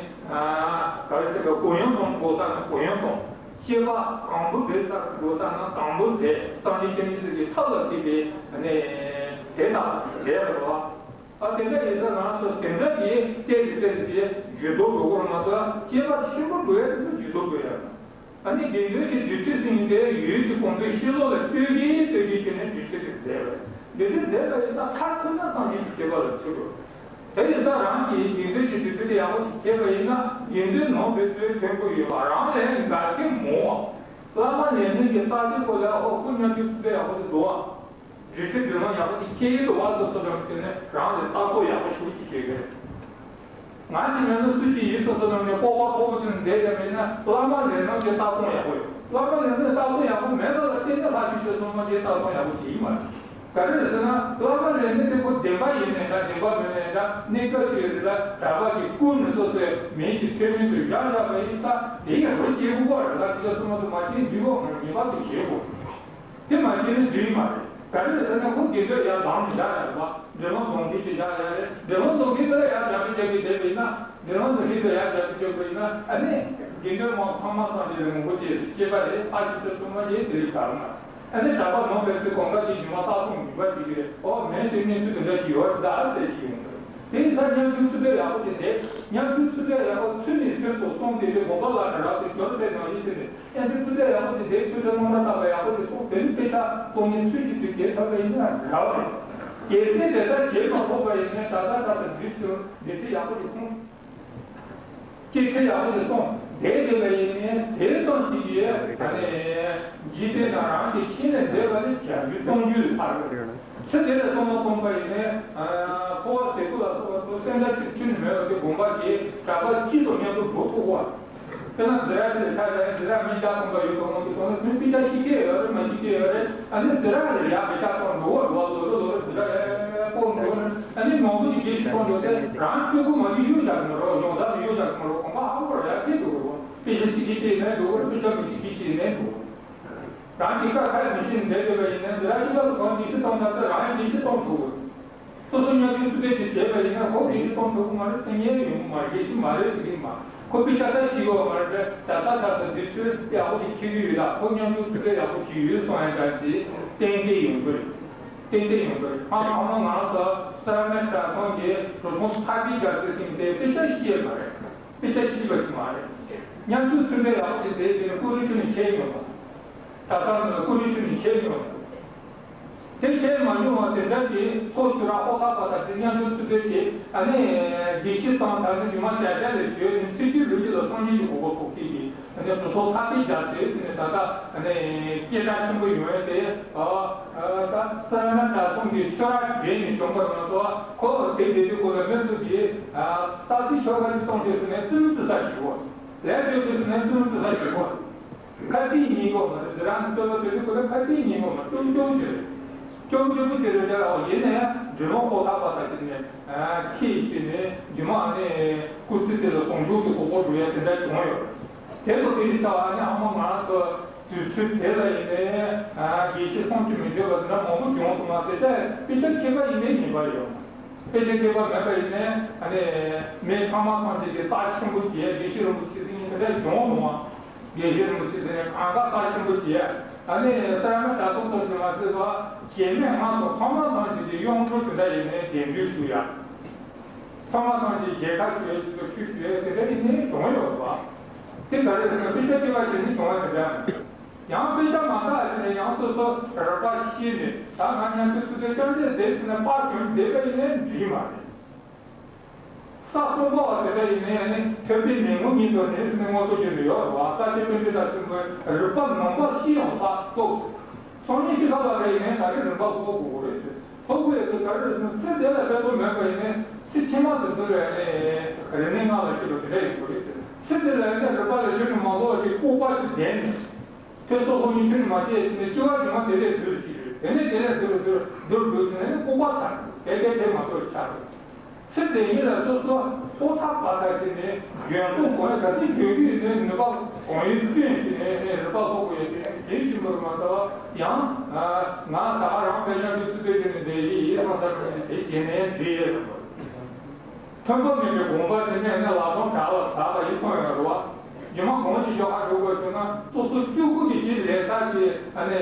ག་རེ་ཟེར་ག་གུ་ཡངས་གཏོང་དགོས་ས་ནི་གུ་ཡངས་གཏོང་། སྐྱེས་པ་དང་པོ་དེ་ལྟར་འགྲོ་ས་ན་དང་པོ་དེ་སངས་རྒྱས་བཅོམ་ལྡན་འདས་ཀྱི་ཐབས་ལ་མཁས་པའི་གནས་དེ་དང་ལྡན་པར་བ། ཨ་དེ་འདྲ་ཡིན་ཙང་ང་ཚོ་དེ་འདྲ་གྱི་བལྟས་ཏེ་བལྟས་ཏེ་རྒྱུད་སྟོབས་འགྲོ་དགོས་མ་གཏོགས་སྐྱེས་པ་ཆེན་པོ་འགྲོ་ཡ་དེ་ཚོ་རྒྱུད་སྟོབས་འགྲོ་ཡ། ཨ་ནི་དགེ་འདུན་གྱི་རྒྱུད་ཚོད་ཟིན་ཏེ་ཡུལ་གྱི་གོང་འཕེལ་ཤེས་ལོ་ལ་ལྟོས་ཀྱིན་ལྟོས་ཀྱིན་བྱས་ནས་རྒྱུད་ཚོད་དེ་མཛད་པ་རེད། འདི་ཚོ་མཛད་པ་ཡིན་ཙང་མཐར་ཐུག་ན་སངས་རྒྱས་ཀྱི་བསྐྱེད་པ་ལ་ཐུག་དགོས། དེ་ཡིན་ཙང་རང་གིས་དགེ་འདུན་གྱི་དུས་ཚོད་ཡག་པོ་ཞིག་བྱས་པ་ཡིན་ན་དགེ་འདུན་ནང་དུ་ཚུལ་མཐུན་པོ་ཡོད་པ་རང་ལས་འགལ་གྱི་མོ། བླ་མ་ལས་སྣེ་གི་ལྟ་ཚུལ་ཁོ་ལ་ཨོ་ཁོ་མཉམ་དུ་ཚུལ་ཡག་པོ་དེ་འདུག་ཨ། རྒྱུ་མཚན་དུས་ལ་ཡག་པོ་ཞིག་ཁྱེད་ཡིད་དུ་བ་སོ་སོ་རང་བྱས་ནས་རང་ལས་ལྟ་ཚུལ་ཡག་པོ་ཞིག་ཅིག་བྱེད་དགོས། ང་ཞིག་མེད་ན་སུ་ཞིག་ཡིད་སོ་སོ་རང་ནས་སྤོབས་པ་མཐོ་པོ་ཅིག་འདེད་ཡ་མེད་ན་བླ་མ་ལས་སྣེ་གི་ལྟ་ཚུལ་ཡག་པོ་ཡོད། བླ་མ་ལས་སྣེ་ལྟ་ཚུལ་ཡག་པོ་མེད་པ་ལ་བརྟེན་ནས་ལྷ་ཆོས་ཆོས་ཚང་མ་དེ་ལྟ་ཚུལ་ཡག་པོ་ཞིག་ཡིན་མ་རེད། ག་རེ་རེད་ཟེར་ན་བླ་མ་ལས་སྣེ་དེ་ཁོ་བདེན་པ་ཡིན་ནའི་འདྲ་བདེན་པ་མིན་ནའི་འདྲ་གནས་སྐབས་ཤིག་རེད་ལ་གྲྭ་པ་གིས་བསྐུལ་ནས་སོ་སོའི་མིང་གི་ཚེ་སྨོན་དུ་བཞག་བཞག་པ་ཡིན་ཙང་དེ་ཡང་རོ་སྐྱེ་དགོས་པ་རེད་ལ་དེ་ཚོ་ཚང་མ་དུ་མ་བྱས་འདུས་པ་ངོ་ཉེས་པ་དེ་བྱེད་དགོས། དེ་མ་བྱས་ན་འདུས་མ་རེད། ག་རེ་རེད་ཟེར་ན་ཁོ་དགེ་འདུན་ཡར་ལངས་ནས་བཞག་ཡ་རེད་བ། འབྲི་ལུང་རྫོང་དེ་དེ་བཞག་ཡ་རེད། འབྲི་ལུང་རྫོང་དེ་དེ་ལ་ཡར་རྒྱ་མི་རྒྱ་གི་བསྡད་པ་ཡིན་ན་འབྲི་ལུང་རྫོང་དེ་དེ་ཡར་རྒྱ་མི་རྒྱ་པ་ཡིན་ན་ཨ་ནི། དགེ་འདུན་མང་ཚང་མ་ཚང་ཞིག་ལ་མང་པོ་ཅིག་སྐྱེས་པ་རེད། ཨ་ཅེ་ཚོ་ཚང་མ་ཡིན་དེ་རིགས་གྲགས་མ། ཨ་ནི་གྲྭ་པ་ནང་པའི་ཚོས་གང་ག་ཅིག་ཉི་མ་ལྟ་སོང་ཉུང་པ་ཅིག་གི་རེད། ཨོ་མེད་དེ་གནས་ཚུལ་དེ་འདྲ་ཅིག་ཡོད་རེད་ད་ཟེར་ཞིག་ཡོང་གི་རེད། དེ་ཡིན་ཙང་ཉམ་ཆུང་ཚུལ་ཁྲིམས་ཡག་པོ་ཅིག་བྱེད། ཉམ་ཆུང་ཚུལ་ཁྲིམས་ཡག་པོ་ཚུལ་ནི་ཚུལ་དུ་སོང་དེ་དེ་དགོན་པ་ལ་གྲྭ་རབས་དེ་སྦྱོར་ཚེ་ནང་ཡིན་ཟེར་ནས་ཨེ་ཚུལ་ཁྲིམས་ཡག་པོ་ཅིག་བྱེད། ཚུལ་ཁྲིམས་སློབ་གྲྭ་བཏབ་པ་ཡག་པོ་ཅིག་སོང་དེ་ནི་དཔེ་ཆ་གཏོང་ནས་ཚུལ་གྱི་ཚུལ་བྱེད་ཐུབ་པ་ཡིན་ན་རག་རེད། གལ་སྲིད་དེ་ལྟར་བྱེད་མ་ཐུབ་པ་ཡིན་ན་ད་ལྟ་ད་ལྟ་འདི་ཚུལ་འདི་ཚུལ་ཡག་པོ་ཅིག་སོང་། སྐྱེ་ཚེ་ཡག་པོ་ཞིག་སོང་བསྡད་བསྡད་པ་ཡིན་ནའི་དེ་ཙམ་ཞིག་གིས་ད་ནི་འཇིག་རྟེན་ན་རང་གི་ཕྱི་ནས་མཛེས་པ་ནི་བྱ་རྒྱུ་གཏོང་རྒྱུ་ལ་ཐར་བ་རེད། ཚེ་འདི་ལ་སོང་མ་ཐོན་པ་ཡིན་ནའི་འཚོ་བ་ཟད་དགུ་ལ་སོགས་པ་ཚོ་སེམས་ཐག་ཆོད་ཁྱོན་ནས་མེད་པ་དེ་དགོན་པ་དེ་གྲྭ་པ་སྤྱི་ཚོགས་མཉམ་དུ་འགྲོ་ཐུབ་པ། དཔེར་ན་འཛི་ར་དེ་ལ་ཆ་བཞག་ན་འཛི་ར་མི་བརྒྱ་ཐམ་པ་ཡོད་པ་མང་པོ་སོང་ན་དོན་དཔེ་ཆ་ཤེས་ཀྱི་ཡོད་རེད་མ་ཤེས་ཀྱི་ཡོད་རེད། ཨ་ནི་འཛི་ར་ལ་ཡག་གི་ཆ་ཚང་འགྲོ་བ་འགྲོ་བ་ལོ་རེ་ལོ་རེ་འཛི་ར་ལ་སྤོ་འགྲོ་ནས། ཨ་ནི་མང་པོ་ཞིག་དགེ་ཞིག་གཏོང་འདོད་ཚེ་རང་སྤྱོད་པོ་མ་གྱུར་གཡུག་བཞག་གི་མ་རེད། ཡོངས་གྲགས་ལ་གཡུག་བཞག་གི་མ་རེད། གོམ་པ་ཧ་གོ་ར་ཡར་ཐེབས་འགྲོ་གི་རེད། དཔེ་ཆ་ཤེས་ཀྱི་ཤེས་ནས་འགྲོ་གི་རེད། དཔེ་ཆ་མི་ཤེས་ཀྱི་ཤེས་ནས་འགྲོ་གི་རེད། རང་གི་ཀ་ཁ་ཡ་མི་ཤེས་ནས་བསྡད་པ་ཡིན་ན་འདི་ར་གཡུག་ལ་གང་དགེ་ཞིག་གཏོང་ཐབས་ཚེ་རང་ཡང་དགེ་ཞིག་གཏོང་ཐུབ་གི་རེད། སོ་སོ་ཉམས་ཆུང་ཚུལ་ཁྲིམས་ཅིག་བྱས་པ་ཡིན་ན་ཁོ་དགེ་ཞིག་གཏོང་ཐུབ་གི་མ་རེད། དེ་ཉན་ཡོང་གི་མ་རེད། དགེ་ཞིག་མ་རེད་ཟེར་གི་མ། ཁོ་དཔེ་ཆ་ལྟ་ཤེས་ཡོད་མ་རེད། ད་ལྟ་ད་ལྟ་འདི་ཚོས་ཡག་པོ་ཞིག་ཁྱེར་གི་ཡོད་ལ་ཁོ་ཉམས་ཆུང་ཚུལ་ཁྲིམས་ཡག་པོ་ཞིག་ཡོད་སོང་ཡང་འདྲ་ཞིག་ཏན་ཏན་ཡོང་གི་རེད། ཏན་ཏན་ཡོང་གི་རེད། ཨ་ཨ་མ་ང་རང་ཚོ་སེ་ར་མིག་གྲྭ་ཚང་གི་གྲོས་ཚོགས་ཚ་གི་རྒྱ་སེ་ཟིན་ཏེ་དཔེ་ཆ་ཤེས་མ་རེད། དཔེ་ཆ་ཤེས་པ་ཞིག་མ་རེད། ཉམས་ཆུང་ཚུལ་ཁྲིམས་ཡག་པོ་ཞིག་བསྡད་ཀྱི་རེད། ཀུ་རེ་ཆུ་ནས་ཁྱེར་ཡོང་བ། ད་ལྟ་ནི་ཀུ་རེ་ཆུ་ནས་ཁྱེར་ཡོང་བ། དེ་བྱས་མ་མྱོང་བ་དེ་འདྲ་ཞིག་ཚོགས་ཞུ་ར་ཨོ་ཐ་པ་ད་དེ་མཉམ་དུ་ཚུད་དེ་ཞིག་ཨ་ནི་དགེ་བཤེས་དང་ད་ནི་རྒྱུ་མ་བྱ་བྱ་ལས་བྱོས་ནས་ཚེ་ཆུ་ལུས་ཀྱི་ལ་སངས་རྒྱས་ཀྱི་གོ་འཕང་ཐོབ་ཀྱི་ཡིན། ཨ་ནི་གྲོས་ཚོགས་ཚ་ཚིག་རྒྱག་དེ་ཟེར་ནས་ད་ལྟ་ཨ་ནི་སྐད་གྲགས་ཆེན་པོ་ཡོང་ཡས་དེ་ཨ་ད་ས་ན་གྲྭ་ཚང་གི་ཆོས་ར་བྱས་ནས་བྱུང་བར་མ་གཏོགས་ཁོ་དེ་དེ་དུས་ཁོ་ལ་མི་ཚོ་གིས་ཨ་ས་ཚིག་ཆོ་ག་ཅིག་གཏོང་དུས་ཟེར་ནས་བཙུན་མོ་བཙུན་ས་ཞིག་གོ་ལས་བྱེད་དུས་ཟེར་ནས་བཙུན་མོ་བཙུན་ས་ཞིག་གོ་ཁ་གཏད་ཉན་གོ་མ་རེད། དེ་རང་ཚོ་ལ་དེ་དུས་ཁོ་ལ་ཁ་གཏད་ཉན་གོ་མ་ཅུང་ཅུང་ཅིག་རེད། ཅུང་ཅུང་ཅིག་རེད་དེ་ཨོ་ཡིན་ནའི་འབྲི་ལོང་ཁོ་ཐག་པ་ད་ཅིག་ནས་ཨ་ཁྱི་ཡིས་ཅིག་ནས་རྒྱུ་མ་ནས་སྐུ་ཚེ་དེ་ལ་ཟུང་འཇུག་གི་གོ་སྐབས་འགྲོ་ཡ་དེ་འདྲ་བྱུང་ཡོད། དེ་ཚོ་དེ་རིགས་ལྟ་བ་ནི་ཨ་མ་ང་ཚོ་དུས་ཚོད་དེ་ལ་ཡིན་ནའི་དགེ་བཤེས་སུམ་ཅུ་མི་འདོད་པ་འདི་འདྲ་མང་པོ་བྱུང་སོང་ང་ཟེར་ཏེ་དཔེ་ཆ་མཁས་པ་ཡིན་པའི་ངེས་པ་ཡོད། དཔེ་ཆ་མཁས་པ་མེད་པ་ཡིན་ནའི་ཨ་ནི་མི་ཚང་མ་ཚང་གཅིག་གི་རྩ་ཆེན་པོ་དེ་དགེ་བཤེས་རིན་པོ་ཆེ་ཟེར་མཁན་དེ་འདྲ་བྱུང་སོང་ང་། དགེ་བཤེས་རིན་པོ་ཆེ་ཟེར་མཁན་གང་ག་རྩ་ཆེན་པོ་དེ་ཨ་ནི་ས་ཡ་མ་གྲྭ་ཚང་དུ་བྱུང་བ་ཟེར་བ་སྐྱེ་དམན་ང་ཚོ་ཚང་མ་ཚང་གཅིག་གི་གཡུང་དྲུང་དེ་འདྲ་ཡིན་ནའི་གདན་འདྲེན་ཞུ་ཡ། ཚང་མ་ཚང་གཅིག་མཇལ་ཁ་ཞུ་ཡ་ཞུ་ཞུ་ཞུ་ཡ་དེ་འདྲ་ཡིན་ནའི་བྱུང་ཡོད་པ། དེ་ག་རེ་ཟེར་ན་དཔེ་ཆ་སྐྱེ་བ་ཞིག་ནི་བྱུང་བ་དེ་འདྲ། ཡང་དཔེ་ཆ་མ་ལྟ་ཞིག་ནས་ཡང་སོ་སོ་རིག་པ་ཤེས་ནས་ད་ང་མཉམ་དུ་སུ་དེ་ཅང་དེ་བསྡད་ཟིན་ན་པར་གྱོན་བསྡད་པ་ཡིན་ནའི་འགྲིག་མ་རེད། ས་སོ་འབོ་བ་དེ་འདྲ་ཡིན་ནའི་ཡང་ནི་ཐོད་པའི་མེ་ངོ་གཉིས་དོར་ནས་ཟིན་ནས་ངོ་སོ་གྱོན་དུ་ཡོད་རེད་བ། ས་སྐྱ་པཎྜི་ཏ་ཆེན་པོའི་རིག་པ་ནང་པ་ཤེས་ཡོང་ས་སོ། སང་ཉིན་ཤི་ཁ་བ་རེ་ཡིན་ནའི་ད་རེས་རིམ་པ་ཧོ་དགོས་རེད་ཟེར། ཧོ་དགོས་ཡོད་དུ་ད་རེས་ཟིན་ཚེ་དེ་ལ་དཔེ་པོ་མེད་པ་ཡིན་ནའི་ཚེ་ཕྱི་མ་དུ་ཚུར་ཡང་ནི་རིག་གནས་སྔགས་ལ་སྐྱེ་བ་དེ་འདྲ་ཡིན་དགོས་རེད་ཟེར། ཚེ་དེ་ལ་ཡང་ནི་རིག་པ་ལ་གཞི་ནས་མ་གོ་བ་ཞིག་ལྐུགས་པ་ཞིག་ལྡན་ནས། ཁྱོད་སོ་སོ་ཉིད་ཁྱོད་མ་བྱས་ནས་སྐྱེ་བ་ཉི་མ་དེ་ལས་བསྡུར་ཅིག་རེད། དེ་ནས་དེ་ལས་བསྡུར་བསྡུར་བསྡུར་བསྡུར་ནས་ལྐུགས་པ་ཚར་དེ་གས་དེ་མ་གཏོགས་ཆགས་རེད། ཚེ་དེ་ཉིད་ལ་སོ་སོ་ཧོ་ཐག་པ་ཐག་བྱས་ནས་འཇོན་ཐང་གོ་ཡ་ག་ཚོད་འཇོན་གྱི་ཡོད་ནས་ནུས་པ་གང་ཡོད་བཏོན་བྱས་ནས་ནས་རིག་པ་སློབ་དགོས་ཡ་དེ་ནས་དེ་ཞིག་མོར་མ་ལྟ་བ་ཡང་ང་ད་ག་རང་དཔེ་ཉག་གི་ཚུལ་དཔེ་དེ་ནས་བསྡད་ཡི་ཡིད་སང་ས་དེ་བྱས་ནས་བྲིས་ཡོད། མཐུན་པ་མེད་པའི་དགོངས་པ་དེ་ནས་ནི་ལག་སྟོང་གྲགས་ལ་ཟག་པ་ཡིད་ཕངས་ཡོང་རུང་བ། རྗེས་མ་གང་ཞིག་འཇོག་པར་འགྲོ་དགོས་བྱུང་ན་སོ་སོ་སྤྱོད་སྒོ་གི་ཕྱིར་ལས་ཀ་གི་ཨ་ནི་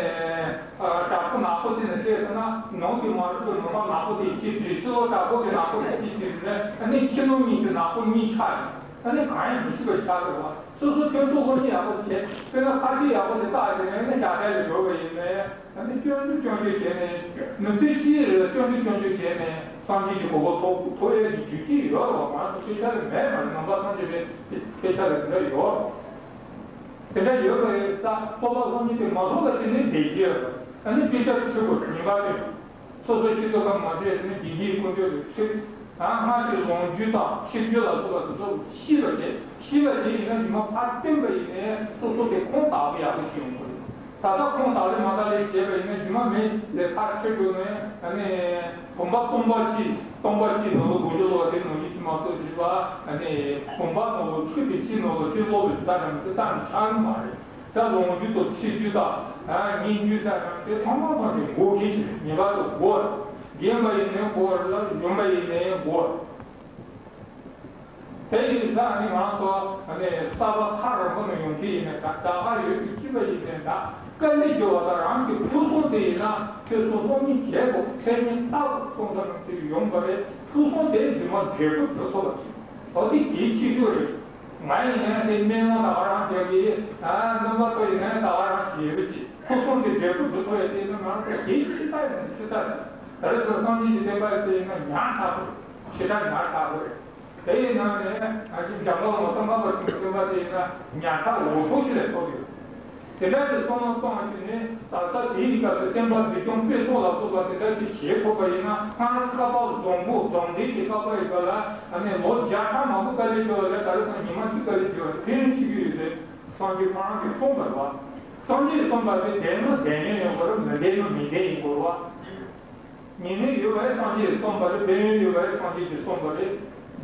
དྲག་པོ་ནག་པོ་དེ་ནས་བལྟས་ཟེར་ན་ནང་གི་མ་རུངས་པའི་ནང་པ་ནག་པོ་དེ་ཕྱིར་བྲིས། ཕྱི་ལོགས་དྲག་པོ་དེ་ནག་པོ་དེ་ཕྱིར་བྲིས་ནས་ཨ་ནི་ཕྱི་ནང་གཉིས་ཀྱི་ནག་པོ་གཉིས་ཆགས་ཡོང་། ཨ་ནི་གང་ཡང་མི་ཤེས་པ་ཆགས་འགྲོ་བ། སོ་སོ་ཐོན་ཐོག་སློབ་གཉེར་ཡག་པོ་བྱས་དཔེར་ན་ཕར་ཕྱིན་ཡག་པོ་དེ་བལྟས་ཟེར་ནས་ཨ་ནི་ཞབས་བྲོ་ལ་འགྲོ་བ་ཡིན་ནའི། ཨ་ནི་སྐྱོན་བརྗོད་སྐྱོན་བརྗོད་བྱས་ནས་མི་ཚེ་སྤྱིའི་རིགས་ལ་སྐྱོན་བརྗོད་སྐྱོན་བརྗོད་བྱས་ནས་སངས་རྒྱས་ཀྱི་གོ་འཕང་ཐོབ་ཐོབ་ཡས་ཀྱི་རྒྱུ་རྐྱེན་ཡོད་རེད་བ། ང་ཚོ་དཔེ་ཆ་ལ་མེད་མ་རེད། ནང་པ་སངས་རྒྱས་པའི་དཔེ་ཆ་ལ་དེ་འདྲ་ཡོད་རེད། དེ་འདྲ་ཡོད་པ་རེད་ས་སློབ་པ་སློབ་གཉེར་དེ་མ་ཐོབ་ལ་བརྟེན་ནས་བསྡད་ཀྱི་ཡོད་རེད། ཨ་ནི་དཔེ་ཆ་ཁྲིད་དགོས་ཉིན་པ་རེད། སོ་སོའི་ཆེད་དུ་ཁ་མ་བྱས་ནས་བདེ་སྐྱིད་ཀུན་སྤྱོད་དུ་ཁྲིད། ད་སྔར་གྱི་ལོ་རྒྱུས་དང་ཆིབས་བསྒྱུར་ལ་སོགས་པ་དེ་ཚོ་ཤེས་པ་བྱས། ཤེས་པ་དེ་ཡིན་ན་ཉི་མ་ཕར་བསྟན་པ་ཡིན་ནའི་སོ་སོ་དེ་ཁུངས་དག་པོ་ཡག་པོ་ཞིག་ཡོང་གི་རེད། ད་ལྟ་ཁུངས་དག་ལེ་མ་དག་ལེ་བྱས་པ་ཡིན་ན་རྗེས་མ་མི་ལས་ཕར་ཁྲིད་དགོས་ནས་ཨ་ནི་བུམ་པ་སྟོང་པ་གཅིག་སྟོང་པ་གཅིག་ནང་ལོ་དགུ་བཅུ་ལོ་དེ་ནང་བཞིན་གྱི་མ་གཏོགས་བྱས་པ་ཨ་ནི་བུམ་པ་ནང་ལོ་ཁྲི་དེ་གཅིག་ནང་ལོ་གཅིག་ལོ་བའི་ཟླ་རང་དེ་ཙམ་ཆགས་ཀྱི་མ་རེད། ད་ལོ་རྒྱུས་དང་ཆིབས་བསྒྱུར་དང་ཨ་སྙན་བརྒྱུད་ཟེར་ཡང་དེ་ཚང་མ་ཚང་གི་འགོག་གི་ཆེད་ངེས་པར་དུ་དགོས། རྒན་པ་ཡིན་ནའི་དགོས་ལ་གཞོན་པ་ཡིན་ནའི་དགོས། དེ་ཡིན་ཙང་ནི་ང་ཚོ་ནི་ས་ཕ་ཐག་རིང་པོ་ནས་ཡོང་གི་ཡིན་ནའི་ད་རྒྱ་གར་ཡུལ་དུ་སྐྱིད་པ་ཡིན་ནའི་ད་དཀའ་ལས་རྒྱོབ་པ་དང་རང་གི་ཕུགས་བསམ་དེ་ཡིན་ན་ཁྱོད་ཚོ་སློབ་གཉེར་བྱེད་དགོས། ཚད་མིན་རྟག་ཏུ་གསུང་ས་རང་ཚོ་ཡོང་པ་རེད། ཕུགས་བསམ་དེ་རྫུན་མ་འབྲས་བུ་འགྲོ་ཐུབ་པ་ཞིག་འོ་དེ་གལ་ཆེ་ཤོས་རེད། ང་ཡིན་ནའི་དེ་སྨན་ཁང་ད་ག་རང་རྒྱག་གི་ཨ་སྣུམ་པ་ཐོ་ཡིན་ནའི་ད་ག་རང་བྱེད་རེད་ཅེས་ཕུགས་བསམ་དེ་འབྲས་བུ་འགྲོ་ཐུབ་ཡ་དེ་ཡིན་ན་ང་ཚོ་གལ་ཆེ་ས་ཡིན་ཆེ་ས་རེད། ད་རེས་ཚོ་སངས་རྒྱས་ཀྱི་བསྟན་པ་དེ་ཡིན་ན་ཉག་ཕྲ་པོ་རེད། ཞེ་དྲག་ཉག་ཕྲ་པོ་རེད། དེ་ཡི་ནང་ནས་ང་ཚོའི་འཇམ་མགོན་ལོ་ཙཱ་བསམ་པ་ཆེན་པོའི་བསྟན་པ་དེ་ཡིན་ན་ཉག་ཕྲ་འོ་ཐོག་ཅིག་ལས་ཐོབ་ཡོད། དེ་འདྲ་ཞིག་སོང་ལ་སོང་བ་ཞིག་ནས་ད་ལྟ་དེའི་སྐབས་སུ་བསྟན་པ་འཛིན་སྐྱོང་སྤེལ་གསུམ་ལ་སོགས་པ་དེ་འདྲ་ཞིག་བྱེད་ཐུབ་པ་ཡིན་ན། སྔར་ཁ་པར་བཟང་པོ་རྫོང་སྡེ་གི་ཁ་པར་ཡིན་པ་ལ་ཨ་ནི་ལོ་བརྒྱ་ཕྲག་མང་པོ་དཀའ་ལས་བརྒྱབ་པ་ལས་ད་རེས་སང་ཉི་མ་གཅིག་དཀའ་ལས་བརྒྱབ་པ་ཕན་ཆེ་གི་ཡོད་རེད། སངས་རྒྱས་ཁོ་རང་གིས་གསུངས་པ་རེད་བ། སངས་རྒྱས་གསུངས་པ་དེ་བདེན་ན་བདེན་ཡོད་ཡོད་དགོས་རེད། མི་བདེན་ན་མི་བདེན་ཡིན་དགོས་རེད་བ། ཉེས་དམིགས་ཡོད་པ་ཡིན་སངས་རྒྱས་ཀྱིས་གསུངས་པ་རེད། ཕན་ཡོན་ཡོད་པ་ཡིན་སངས་རྒྱས་ཀྱིས་གསུངས་པ་རེད།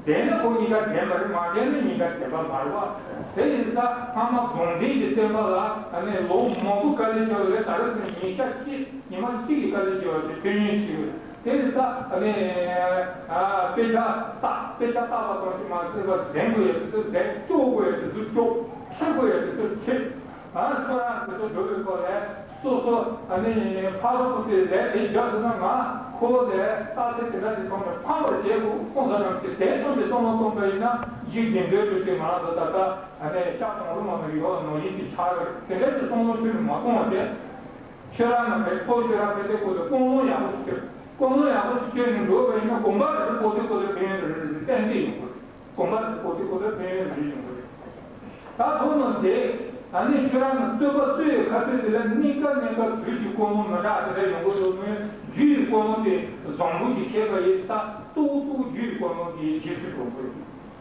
བདེན་ན་ཁོ་གཉིས་ཀ་བདེན་པ་རེད། མ་བདེན་ན་གཉིས་ཀ་བདེན་པ་མ་རེད་བ། དེ་ཡིན་ཙང་སྔ་མ་རྫོང་སྡེ་གི་བསྟན་པ་ལ་ཨ་ནི་ལོ་མང་པོ་དཀའ་ལས་བརྒྱབ་པ་ལས་ད་རེས་སུ་ཉིན་ཞག་གཅིག་ཉི་མ་གཅིག་གི་དཀའ་ལས་བརྒྱབ་པ་དེ་ཕན་ཡོན་ཆེ་གི་རེད། དེ་ཡིན་ཙང་ཨ་ནི་ཨ་དཔེ་ཆ་ལྟ་དཔེ་ཆ་ལྟ་བ་ཙམ་ཞིག་མ་ཟད་པར་གཟན་དགོས་ཡ་དེ་ཚོ་གཟན། སྐྱོབ་དགོས་ཡ་དེ་ཚོ་སྐྱོབ། འཁྱེར་དགོས་ཡ་དེ་ཚོ་འཁྱེར། ཨ་ཁྱོད་རང་དེ་ཚོ་འགྲོ་བའི་སྐོར་ལས་སོ་སོ་ཨ་ནི་ཕ་རོལ་པོ་དེ་ལས་དེ་རྒྱབ་ཟེར་ན་ང་ཁོ་ལས་རྟགས་དེ་དེ་འདྲ་དེ་མཐོང་ནས་ཕངས་པར་བྱེད་དགོས་ཁོང་ཚོ་རང་གི་དེ་ཙམ་གྱི་བསམ་བློ་གཏོང་པ་ཡིན་ན་འཇིག་རྟེན་འདིར་འགྲོ་དུས་ང་ཚོ་ད་ལྟ་ཨ་ནི་ཤ་གང་རུང་མ་ནས་ཡོད་ནོར་ཡིན་གྱི་ཆགས་ཡོད་རེད། དེ་འདྲ་དེ་བསམ་བློ་ཁྱོད་ནས་མ་གཏོང་བ་དེ་ཁྱོད་རང་ནང་གི་ཁོ་ཁྱོད་རང་དེ་དེ་ཁོ་ཚོ་ཀུན་སློང་ཡག་པོ་ཞིག་ཁྱོད་ཀུན་སློང་ཡག་པོ་ཞིག་ཁྱོད་ནས་འགྲོ་བ་ཡིན་ན་དགོངས་པ་རེ་རེ་ཁོ་ཚོས་ཁོ་ཚོ་ཕན་ཡོན་རེ་རེ་རེ་རེ་བསྟན་གྱི་ཡོང་གི་རེད། གོམ་པ་གོ་ཚེ་གོ་ཚེ་ཕན་ཡོན་རེ་ཡོང་གི་རེད། ད་ཐོག་མར་དེ་ཨ་ནི་ཁྱོད་རང་ནི་རྩོད་པ་རྩོད་ཡོད་ཁ་ཐུག་དེ་ལ་གནས་སྐབས་གནས་སྐབས་དུས་ཀྱི་ཀུན་སློང་མི་འདྲ་དེ་འདྲ་ཡོང་གི་འདུག་མོད་རྒྱུ་ཡི་ཀུན་སློང་དེ་བཟང་པོ་ཞིག་ཤེས་པ་ཡིན་ཙང་ཏོག་ཏོག་རྒྱུ་ཡི་ཀུན་སློང་དེ་རྗེས་སུ་འགྲོ་དགོས།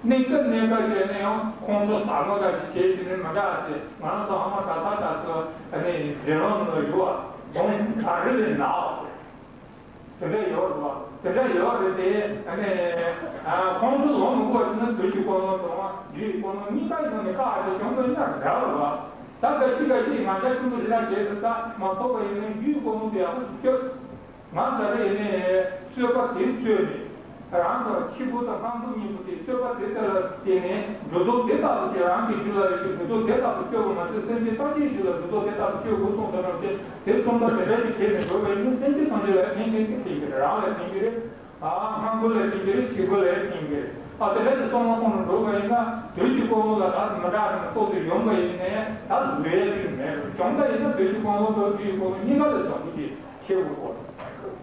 གནས་སྐབས་གནས་སྐབས་བྱས་ན་ཡང་ཁོང་ཚོ་ཟ་མ་འདྲ་ཞིག་བྱས་དེ་ནི་མི་འདྲ་ཟེར། ང་རང་ཚོ་ཨ་མ་ད་ལྟ་ད་ཚོ་ཨ་ནི་འཛིན་རོགས་ནང་ལ་ཡོད་པ་དོང་ད་རི་ལས་ནག་པ། དེ་འདྲ་ཡོད་རེད་བ། དེ་འདྲ་ཡོད་རེད་དེ་ཨ་ནི་ཨ་ཁོང་ཚོ་ལོང་མི་དགོས་ཟེར་ན་དུས་ཀྱི་ཀུན་སློང་དང་རྒྱུ་ཡི་ཀུན་སློང་གཉིས་ཀ་ཡོང་ནས་བཀག་དེ་བྱུང་དགོས་ན་འདྲ་བ་རེད་བ། ད་ག་ཅི་ག་ཅི་ང་ཚོ་ཆུང་དུས་ལ་བྱས་ཟེར་ས་མ་ཐོབ་པ་ཡིན་ན་རྒྱུ་ཡི་ཀུན་སློང་དེ་ཡག་པོ་ཞིག་སྐྱོབ། ང་ད་རེས་ཡིན་ནའི་རྩོད་པ་དེ་རྩོད་ནས་རང་དང་ཕྱི་པོ་དང་ནང་པོ་གཉིས་པོ་དེ་རྩོད་པ་དེ་དག་ལ་བརྟེན་ནས་སྒྲོ་འདོགས་དེ་དག་ཏུ་སྐྱེ། རང་གི་རྒྱུད་ལ་ཡོད་ཀྱི་སྒྲོ་འདོགས་དེ་དག་ཏུ་སྐྱེ་བ་མ་ཟད་སེམས་ཅན་ཐམས་ཅད་རྒྱུད་ལ་སྒྲོ་འདོགས་དེ་དག་ཏུ་སྐྱེ་དགོས་གསུངས་ཙམ་རྣམས་ཏེ། དེ་གསུམ་པ་དེ་འདྲ་ཞིག་བྱས་ནས་འགྲོ་བས་ནི་སེམས་ཅན་ཐམས་ཅད་ལ་ཕན་ཕན་གྱི་ཕན་གྱི་རེད། རང་ལ་ཕན་གྱི་རེད། ཨ་སྔ་འགོ་ལ་ཕན་གྱི་རེད། ཕྱི་འགོ་ལ་ཕན་གྱི་རེད། ཨ་དེ་འདྲ་ཞིག་གསུངས་ན་གསུངས་ནས་འགྲོ་བ་ཡིན་ན་དུས་ཀྱི་ཀུན་སློང་ལ་ད་མི་འདྲ་བ་ནས་ལྟོས་ཏེ་ཡོང་བ་ཡིན་ནའི་ད་བཟོད་ཡ་ཅིག་མེད་རུང་བྱུང་བ་ཡིན་ན་དུས་ཀྱི་ཀུན་སློང་དང་རྒྱུ་ཡི་ཀུན་སློང་གཉིས་ཀ་ལ་བྱང་བུ་ཅིག་ཤེས་དགོས་སྐོར།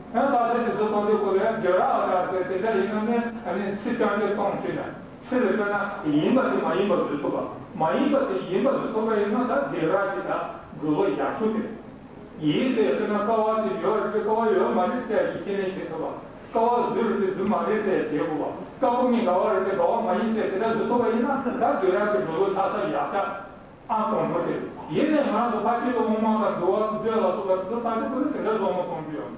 ཡང་ད་ལྟ་དེ་ཚོ་གཏོང་དུས་སྐོར་ལ་ཡང་དགེ་ར་ཨ་དར་ཟེར་དེ་འདྲ་ཡིན་ན་ནི་ཨ་ནི་ཚིག་རྐྱང་རྐྱང་གཏོང་བྱེད་ན་ཚིག་ལ་དཔེར་ན་ཡིན་པ་དེ་མ་ཡིན་པ་བཟོ་ཐུབ་པ། མ་ཡིན་པ་དེ་ཡིན་པ་བཟོ་ཐུབ་པ་ཡིན་ན་ད་དགེ་ར་གི་ད་འགྲོ་ལུགས་ཡག་ཤོས་དེ། ཡིན་ཟེར་དཔེར་ན་ཀ་བ་དེ་ཡོད་རེད་ཀ་བ་ཡོད་མ་རེད་ཟེར་ཡག་གི་ཁས་ལེན་བྱེད་ཐུབ་པ། ཀ་བ་བཟོས་རེད་དེ་བཟོས་མ་རེད་ཟེར་ཡག་བྱེད་དགོས་པ། ཀ་བ་ནི་ཀ་བ་རེད་དེ་ཀ་བ་མ་ཡིན་ཟེར་དེ་འདྲ་བཟོ་ཐུབ་པ་ཡིན་ན་ད་དགེ་ར་གི་འགྲོ་ལུགས་ཆགས་ས་ཡག་ཤོས། ཨང་དང་པོ་དེ། ཡིན་ནའི་ང་རང་ཚོ་ཕར་ཕྱིན་དུ་དབུ་མ་དང་འདུལ་བ་རྩོད་ལ་སོགས་པ་དེ་ཚོ་ལྟ་དུས་ཁོ་ཚོས་དེ་འདྲ་བཟོ་མ་སོང་རྒྱུ་ཡོད།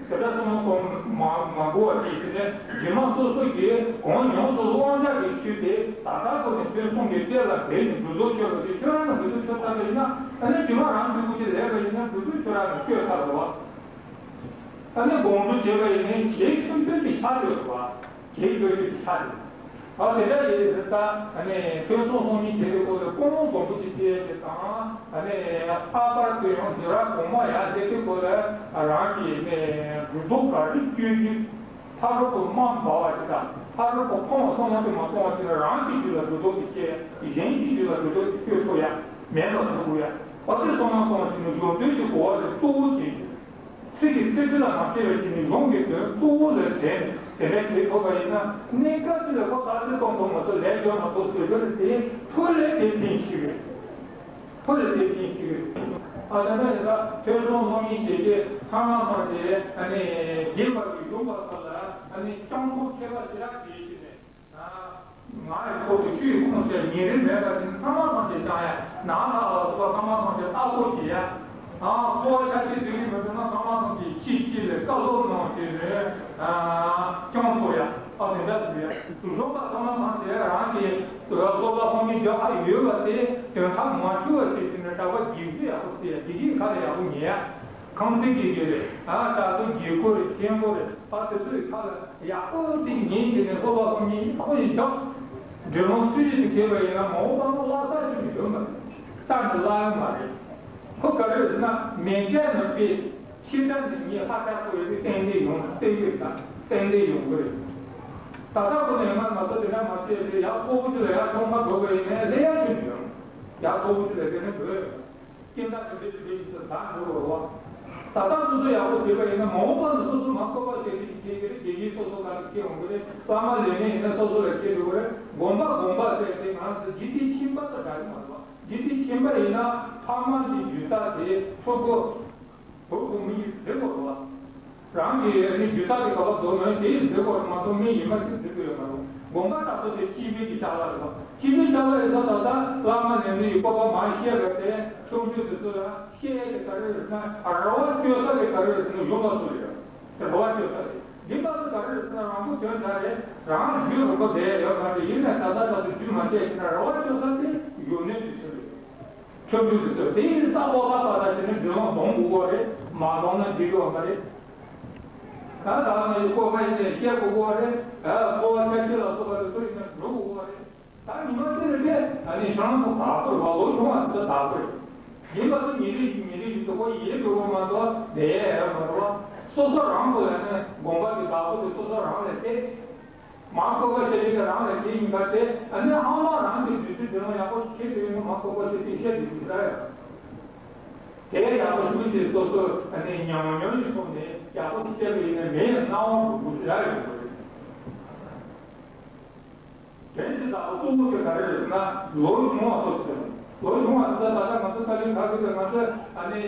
དེ་འདྲ་བཟོ་མ་སོང་མ་མ་དགོས་པ་དེ་དེ་ནས་རྗེས་མ་སོ་སོ་གིས་གང་ཡོང་སོ་སོ་དབང་ཆ་གི་ཆོས་དེ་ད་ལྟ་ཁོ་ནས་ཐོས་བསམ་གྱི་གཏེར་ལ་བསྡད་ནས་འགྲོ་ལྡོག་ཆོད་པ་དེ་ཁྱོད་རང་ལ་འགྲོ་ལྡོག་ཆོད་ཚར་བ་ཡིན་ན་ཨ་ནི་རྗེས་མ་རང་འདུལ་དགོས་ཀྱི་ལས་པ་ཡིན་ན་འགྲོ་ལྡོག་ཁྱོད་རང་ལ་ཆོད་ཚར་བ། ཨ་ནི་དགོངས་ཚུལ་བྱས་པ་ཡིན་ནའི་གལ་ཆེན་པོ་ཞིག་ཆགས་ཡོད་རེད་བ། གལ་ཆེ་ཤོས་ཀྱི་ཆ་རེད། ཨ་དེ་འདྲ་ཡིན་ཙང་ཨ་ནི་ཐོས་བསམ་སློབ་གཉེར་བྱེད་པའི་སྐོར་ལ་ཀུན་སློང་བཟང་པོ་ཅིག་སྐྱེ་ཡ་དེ་དང་ཨ་ནི་ལྷག་པར་དུ་ཡང་དུས་རབས་གོང་མ་ཡར་སླེབས་དུས་སྐོར་ལ་རང་གི་ནི་སྒྲོ་འདོགས་ག་རེ་གཅོད་རྒྱུ། ཕ་རོལ་པོ་དམའ་འབར་བ་ཅིག་དང་ཕ་རོལ་པོ་ཕོངས་པ་སོང་ན་དེ་མ་སོང་བ་ཅིག་ལ་རང་གི་རྒྱུད་ལ་སྒྲོ་འདོགས་དེ་བཅད། གཞན་གྱི་རྒྱུད་ལ་སྒྲོ་འདོགས་དེ་གཅོད་ཐུབ་ཡ་མེད་པ་བཟོ་དགོས་ཡ། ཨ་དེ་སོང་ན་སོང་བ་ཅིག་ནི་གཞུང་དོན་གྱི་གོ་བ་དེ་གཙོ་བོ་བྱེད་རྒྱུ། ཚིག་གི་ཚིག་ཚིག་ལ་མ་བརྟེན་པའི་ཕྱིར་ནི་གཞུང་གི་དོན་གཙོ་བོ་ལ་བྱས་ནས་དེ་འདྲ་བྱེད་ཐུབ་པ་ཡིན་ན་གནས་སྐབས་ཅིག་ལ་ཁོ་ལྟ་ཚུལ་གཏོང་ཐུབ་མ་ཐུབ་ལས་འགྱུར་མ་ཐུབ་ཟེར་རྒྱུ་རེད་དེ་ཐུགས་ལས་དེ་ཕྱིན་ཞིག་རེད། ཐུགས་ལས་དེ་ཕྱིན་ཞིག་རེད། ཨ་ད་ལྟ་ཡིན་ད་ཐོས་བསམ་སློབ་གཉེར་བྱེད་ཀྱི་ཚང་མ་ཚང་དེ་ཨ་ནི་རྒན་པ་གི་གཞུང་པ་ཚོ་ལ་ཨ་ནི་སྤྱང་པོ་མཁས་པ་ཞེ་དྲག་བྱེད་ཀྱི་རེད། ང་ཡི་ཐོག་ཏུ་ཆུའི་ཁོངས་སུ་ཉིན་རེ་མེད་པ་དེ་ཚང་མ་ཚང་གི་བཏང་ཡ། ནགས་ལྷ་ལ་སོགས་པ་ཚང་མ་ཚང་གི་ལྟ་སྐོར་བྱེད་ཡ། ཨ་འཚོ་བ་ཆ་ཆེ་དུས་ཀྱི་མི་འདུག་ན་ཚང་མ་ཚང་གི་ཅི་ཅི་ལས་བཀའ་སློབ་གནང་བྱས་ནས་ཨ་སྐྱོང་ཐུབ་ཡ། ཨ་དེ་འདྲ་ཟེར་ཡ། གཞུང་པ་ཚང་མ་ཚང་དེ་རང་གི་སློབ་པ་སློབ་གཉེར་རྒྱག་ཨ་ཡོད་པ་དེ་དོན་དག་མ་འཁྱོལ་བ་ཞིག་བྱས་ནས་གྲྭ་པ་དགེ་བཤེས་ཡག་པོ་བྱེད་ཡ། དགེ་རྒན་ཁ་ལ་ཡག་པོ་ཉན་ཡ། ཁང་བརྩེགས་ཀྱི་དགེ་རེད། ཨ་ད་དུང་དགེ་བསྐོས་རེད། མཁན་པོ་རེད། ཨ་དེ་ཚོའི་ཁ་ལ་ཡག་པོ་ཅིག་ཉན་བྱས་ནས་སློབ་པ་སློབ་གཉེར་ཁོ་ཡིས་སྦྱངས། འགྲོ་ལུགས་ཚུལ་བཞིན་དུ་བྱས་པ་ཡིན་ན་མ་འོངས་པ་ལ་བསླབ་ས་ཅིག་ཡོད་མ་རེད། བསླབ་ནས་བསླབ་ཡོད་མ་རེད། ཁོ་ག་རེ་ཟེར་ན་མེ་མཇལ་ནོར་བུའི་ཕྱི་དགྲ་ནི་ཉིད་ལྷ་དགྲ་ཁོ་ཡོད་པའི་རྟེན་འབྲེལ་ཡོང་རྟེན་འབྲེལ་དང་རྟེན་འབྲེལ་ཡོང་གི་རེད། ད་ལྟ་ཁོ་ནས་ང་ང་ཚོ་དེ་འདྲ་མ་བྱས་ཏེ་ཡར་ལྷོ་བོད་ལ་ཡར་ཐོག་མ་འགྲོ་བ་ཡིན་ནའི་ལས་ཡག་ཅིག་ཡོད། ཡར་ལྷོ་བོད་ལ་དེ་ནས་འགྲོ་ཡོད། སྐྱེ་འདས་དེ་འདྲའི་དུས་ཚོད་ཟ་འགྲོ་བ། ད་ལྟ་སོ་སོ་ཡག་པོ་བྱས་པ་ཡིན་ན་མ་འོངས་པ་ལ་སོ་སོ་མ་བསྐོས་པ་བྱས་ཏེ་སྐྱེ་གི་རེད། དགེ་རྒན་སོ་སོ་ལ་སྐྱེ་འོང་གི་རེད། བླ་མ་ལས་མེད་ཡིན་ན་སོ་སོ་ལ་སྐྱེ་འགྲོ་གི་རེད། དགོན་པ་དགོན་པ་ཟེར་ཏེ་ང་ཚོ་འཇིག་རྟེན་ཁྱིམ་པ་དང་འདྲ་གི་མ་རེད་བ། འཇིག་རྟེན་ཁྱིམ་པ་ཡིན་ན་ཕ་མ་གི་རྒྱུད་དག་དེ་ཕྲུ་གུ་བུ་བུ་མོ་ཡིས་བཟི་དགོས་རེད་བ། རང་གི་ཨ་ནི་རྒྱུད་དག་གི་ག་པར་འདུག་ན་དེ་ཡིས་བཟི་དགོས་རེད་མ་གཏོགས་མི་ཡིན་མ་ཅིག་བཟི་དགོས་ཡོད་མ་རེད། དགོན་པ་དག་ཏུ་དེ་སྤྱི་པའི་གི་ཕྱག་ལ་རེད་བ། སྤྱི་པའི་ཕྱག་ལ་ཡིན་ཙང་ད་ལྟ་བླ་མ་ནས་འདི་ཡི་སྤོབས་པ་མ་བཤད་པ་དེ་ཆུང་ཆུང་དེ་ཚོ་ལ་བཤད་ཡ་དེ་ག་རེ་རེད་ཟེར་ན་ར་བ་བཅོལ་ས་དེ་ག་རེ་རེད་ཟེར་ན་ཡོང་བ་ཚོ་རེད། དེ་ར་བ་བཅོལ་ས་དེ་འདི་པ་ཚོ་ག་རེ་རེད་ཟེར་ན་རང་མགོ་ཐོན་ཚར་རེད། རང་རྒྱུད་རིང་པོ་བསྡད་ཡོད་མ་རེད། ཡིན་ནའི་ད་ལྟ་ད་དུང་རྒྱུད་མ་བཤད་ཟེར་ན་ར་བ་བཅོལ་ས་དེ་ཡོད་ནས་དུས་ཚོད་རེད། ཆོས་བརྒྱུད་དེ་ཚོ་དེ་ཡིན་ས་འོག་ལ་པ་ད་དེ་ནི་འདུན་ལམ་སྦོམ་དགོས་ཀྱི་རེད། མ་སྦོམ་ན་འགྲིག་གི་མ་རེད། ད་ད་ནི་བཀོད་པ་ཡིན་ནའི་བཤད་དགོས་ཀྱི་རེད། ཨ་འཁོར་བ་ཆ་ཤས་ལ་སོགས་པ་དེ་ཚོ་ཡིན་ན་འགྲོ་དགོས་ཀྱི་རེད། ད་ཉི་མ་དེ་ནི་དེ་ཨ་ནི་ཤང་ཚོ་བདག་པོ་རེད་བ། ལོ་ཆུང་བ་དེ་ཚོ་བདག་པོ་རེད། འདི་མ་གཏོགས་ཉིན་རེ་བཞིན་ཉིན་རེ་བཞིན་དུ་ཁོ་ཡིན་འགྲོ་གི་མ་གཏོགས་བསྡད་ཡ་ཡོད་མ་རེད་བ། སོ་སོ་རང་གི་ཨ་ནི་དགོན་པ་གི་བདག་པོ་དེ་སོ་སོ་རང་ལས་བལྟས། མ་བསྐོས་པ་བྱས་ཏེ་རང་ལ་དེ་ཡིན་པ་དེ་ཨ་ནི་ཨ་མ་རང་གི་དུས་ཚོད་དེ་ལ་ཡག་པོ་ཞིག་བྱེད་དུས་ཡོང་མ་བསྐོས་པ་བྱས་ཏེ་བཤད་དེ་དུས་ལ་ཡང་། དེ་ཡག་པོ་ཞིག་བྱེད་སོ་སོ་ཨ་ནི་ཉམས་མྱོང་ཡིན་སོང་ནས་ཡག་པོ་ཞིག་བཤད་པ་ཡིན་ན་མེད་ཡང་སྣང་བ་འགྲོ་དགོས་ཞེ་དྲག་ཡོང་གི་རེད། དོན་དེ་དག་གཙོ་བོ་དེ་ག་རེ་རེད་ཟེར་ན་ལོ་ཆུང་བ་སོ་སོ་རེད། ལོ་ཆུང་བ་དེ་ད་ལྟ་ང་ཚོ་ཏཱ་ལའི་ཁ་ཤས་ཀྱིས་ང་ཚོ་ཨ་ནི་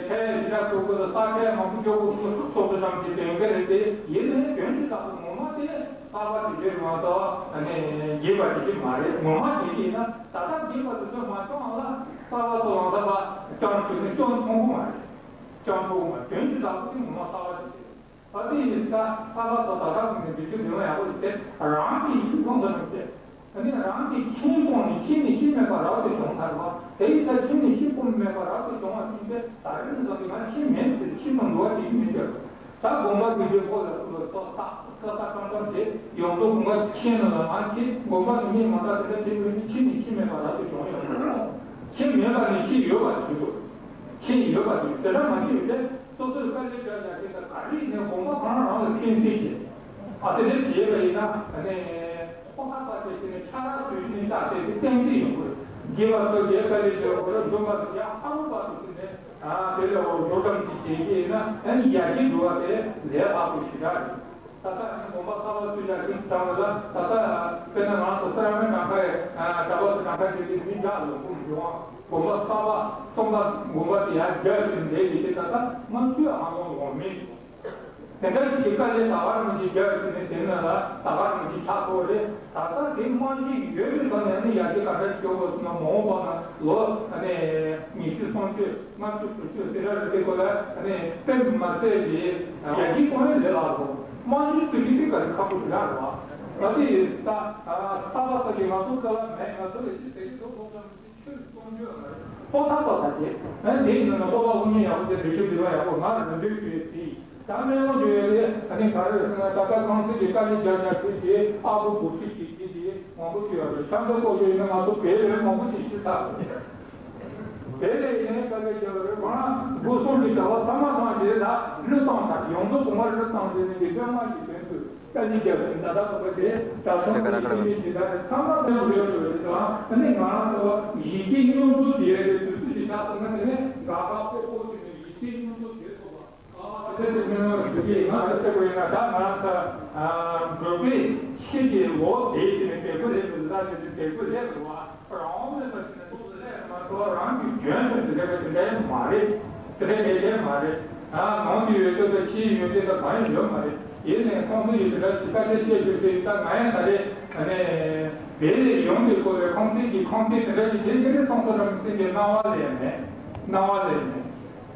ཁྲལ་ཞེ་དྲག་གཏོང་དགོས་ལ་ས་ཁྲལ་མང་པོ་གཅོག་དགོས་སོགས་སོགས་སུ་ཙམ་གྱི་དོན་ག་རེད་དེ་ཡིན་ནའི་དོན་དེ་དག་གི་ངོ་མ་དེ་གསར་པ་དེ་འདྲའི་མ་གཏོགས་ཨ་ནི་རྒྱས་པ་དེ་ཅིག་མ་རེད། ངོ་མ་དེ་ཡིན་ན་ད་ལྟ་རྒྱས་པ་དེ་ཚོ་མ་བྱུང་བ་ལ་གསར་པ་ཚོ་ལང་ཚ་པ་རྐྱང་བྱུང་ནས་སྐྱོན་མཐོང་གི་མ་རེད། སྐྱོན་མཐོང་གི་མ་རེད། དོན་དེ་དག་གི་ངོ་མ་གསར་པ་དེ་རེད། ཨ་ཙི་ཡིན་ས་ས་ལ་ས་ད་ད་ནི་འདི་ཚོ་འདི་མ་ཡག་པོ་ཞིག་སྟེ་རང་གི་ཡིད་ཀྱི་ཁོང་དུ་ནུབ་སྟེ། ཨ་ནི་རང་གི་ཁྱིམ་ཁོངས་ནས་ཁྱིམ་ནས་ཁྱིམ་མེད་པར་རབ་ཏུ་བྱུང་ཚར་བ་དེ་ཡིན་ས་ཁྱིམ་ནས་ཁྱིམ་ཁོངས་མེད་པར་རབ་ཏུ་བྱུང་བ་ཅིག་སྟེ་ད་རིང་ཙམ་གྱི་ང་ཁྱིམ་མེད་ཟེར་ཁྱིམ་དུ་འགྲོ་བ་ཅིག་མི་འདོད། ད་དགོན་པ་དེ་འདྲའི་ཁོ་ལ་ཁོ་ལ་ཏོག་ཏག་ཏོག་ཏག་ཏག་ཏག་དེ་ཡོངས་རྫོགས་དགོན་པ་ཁྱིམ་ནང་ལ་མ་ཁྱིམ་དགོན་པ་ནི་མི་མ་དག་དེ་འདྲ་དེ་འདྲ་ནི་ཁྱིམ་ནས་ཁྱིམ་མེད་པར་རབ་ཏུ་བྱུང་ཡོད་མ་རེད། ཁྱིམ་མེད་པ་ནི་ཁྱིམ་ཡོད་པ་དེ་འདུག་ཁྱིམ་ཡོད་པ་དེ་དེ་འདྲ་མ་ཁྱིམ་ཡོད་དེ། སོ་སོའི་དཀའ་ལས་བརྒྱབ་ཡག་གི་ད་ག་རེ་ཡིན་ནའི་དགོན་པ་གང་རང་ལ་ཕན་སེམས་བྱེད། ཨ་དེ་འདྲ་བྱས་པ་ཡིན་ན་ཨ་ནི་ཁོ་ཐག་པ་དེ་བྱས་ནས་ཆ་རག་དུས་ནས་ལྟ་དེ་དེ་ཏན་ཏན་ཡོང་དགོས། རྒྱས་པ་ཚོ་རྒྱས་དཀའ་ལས་བརྒྱབ་དགོས་རེད། འཇོན་པ་ཚོ་ཡག་ཧ་རུ་པ་དུ་བྱས་ནས་ཨ་དེ་ལས་འོ་འགྲོ་གྲམ་གྱི་བྱེད་ཀྱི་ཡིན་ན་ཨ་ནི་ཡར་རྒྱས་འགྲོ་བ་དེ་ལས་ལྷག་པའི་ཞེ་དྲག་རེད། ད་ལྟ་ཨ་ནི་དགོན་པ་གསར་པ་བཙུགས་ཡག་གི་དྲང་བ་ལ་ད་ལྟ་དཔེར་ན་ང་ཚོ་ས་ར་མེ་གྲངས་ཀ་གྲྭ་པ་ཚོ་གྲངས་ཀ་བྱས་ཏེ་མི་བརྒྱ་ལོ་འཁོར་འགྲོ་བ། དགོན་པ་གསར་པ་གསུམ་པ་དགོན་པ་དེ་ཡར་རྒྱས་ཕྱིན་འདས་ཀྱི་དེ་ད་ལྟ་མ་ཚུད་ཨ་མོ་འོང་མེད། དེ་འདྲ་ཞིག་གི་དཀའ་ལས་ད་བར་མི་ཞིག་རྒྱབ་ཀྱི་ནས་དེ་ན་ལ་ད་བར་མི་ཞིག་ཆགས་ཐུབ་རེད། ད་ལྟ་དེ་རྨང་གཞི་ཡོད་པའི་ཐོག་ནས་ནི་ཡར་རྒྱས་ག་འདྲ་ཞིག་ཡོང་དགོས་སོང་ན་མ་འོངས་པ་ན་ལོ་ཨ་ནི་ཉི་ཤུ་སུམ་ཅུ་ལྔ་བཅུ་དྲུག་ཅུ་དེ་འདྲ་རེད། དེ་སྐོར་ལ་ཨ་ནི་དཔེ་མ་ཟད་ཀྱི་ཡར་རྒྱས་གཏོང་ཡ་ལས་སླ་པོ། རྨང་གཞི་བཙུགས་རྒྱུ་དེ་ག་རེ་ཁག་པོ་ཞིག་རེད་བ། ད་དེ་ད་ས་བ་ས་ཀྱི་ང་ཚོ་ཀ་ལ་མེད། ང་ཚོ་ལ་ཅི་ཟེར་གྱི་འདུག་ལོ་ཙམ། ཆོས་གསུང་རྒྱུ་ལ་ཕོ་ཐག་པ་དང་བཅས། ཨ་ནི་དེའི་ནང་ན་སྤོབས་པ་དབུ་བརྙེས་ཡག་པོ་དེ་བེད་སྤྱོད་བྱེད་པ་ཡག་པོ་ང་རང་འདོད་ཀྱི་ཡོད་དེ། ད་སྨན་ལམ་བརྒྱུད་ཡོད་དེ། ཨ་ནི་ག་རེ་ཟེར་ན་ད་ལྟ་ཁང་ཚན་གྱི་དཀའ་ལས་རྒྱག་རྒྱག་བྱས་ཏེ་ཨ་ཁུ་འགོ་ཁྲིད་ཅིག་བྱས་ཏེ་མང་པོ་ཅིག་ཡོད་རེད། ཆབ་མདོ་སྐོར་ཞིག་ཡིན་ན་ང་ཚོ་བལ་ལས་མང་པོ་ཅིག་ཤི་ཚར་རེད། བལ་ལས་ཡིན་ན་དཀའ་ལས་རྒྱག་རེད། ང་སྒོ་གསུམ་གྱི་བྱ་བ་ཚང་མ་བཏང་རྗེས་ད་བློས་བཏང་ཚར། ཡོངས་རྫོགས་གོང་མ་བློས་བཏང་རྗེས་ནས་འདི་སྟོན་མ་ཞིག་དོན་དུ། ད་ནི་རྒྱབ་ཀྱི་ད་ལྟ་བ་དེ་ད་ཚང་མ་ཡིད་ཆེས་མི་ཇི་ལྟར་ཚང་མ་དོན་འགྲོ་ཡོད་རེད་དང་། ཨ་ནི་ང་རང་ཚོ་ཡིད་ཆེས་མཉམ་འཛུགས་བྱེད་ཡ་དེ་དུས་ཚོད་ཅིག་ཆགས་སོང་ན་དེ་ནས་དགའ་དགའ་སྤོབས་སྤོབས་བྱས་ནས་ཡིད་ཆེས་མཉམ་འཛུགས་བྱེད་ཐུབ་པ། ཨ་དེ་འདྲ་དེ་སྨོན་ལམ་ཞུ་གི་ང་རེ་ཟེར་བ་ཡིན་ན་ད་ང་རང་ཚོ་འབྲོག་པའི་ཆེད་ཀྱི་ལོ་དེ་བྱས་ནས་བལ་པོ་ལས་དུ་ད་དེ་དུས་བལ་པོ་ལས་རུ་བ་རང་མེད་པ་ཞིག་ནས་ཐུགས་སུ་ལས་མ་གཏོགས་རང་གི་རྒྱུན་དུ་དེ་འདྲ་དེ་འདྲ་མ་རེད། དེ་འདྲ་ཡོད་མཁན་མ་རེད། ཨ་ནང་དུ་ཡོད་དུས་ད་ཕྱིའི་ཡོད་དུས་ད་གང་ཡང་ཡོད་མ་རེད། ཡིན་ནའི་ཁོང་ཚོ་ཡིས་དེ་འདྲ་ཞིག་ཁ་ཤས་བཤད་རྒྱུ་དེ་ད་ང་ཡང་ད་རེས་ཨ་ནི་བལ་ལས་ཡོང་དུས་སྐོར་བའི་ཁང་ཚན་གྱི་ཁང་ཚན་དེ་འདྲ་ཞིག་དེ་དེ་འདྲ་སོང་ས་ར་མི་སྲིད་པའི་སྣང་བ་ལས་མེད། སྣང་བ་ལས་མེད།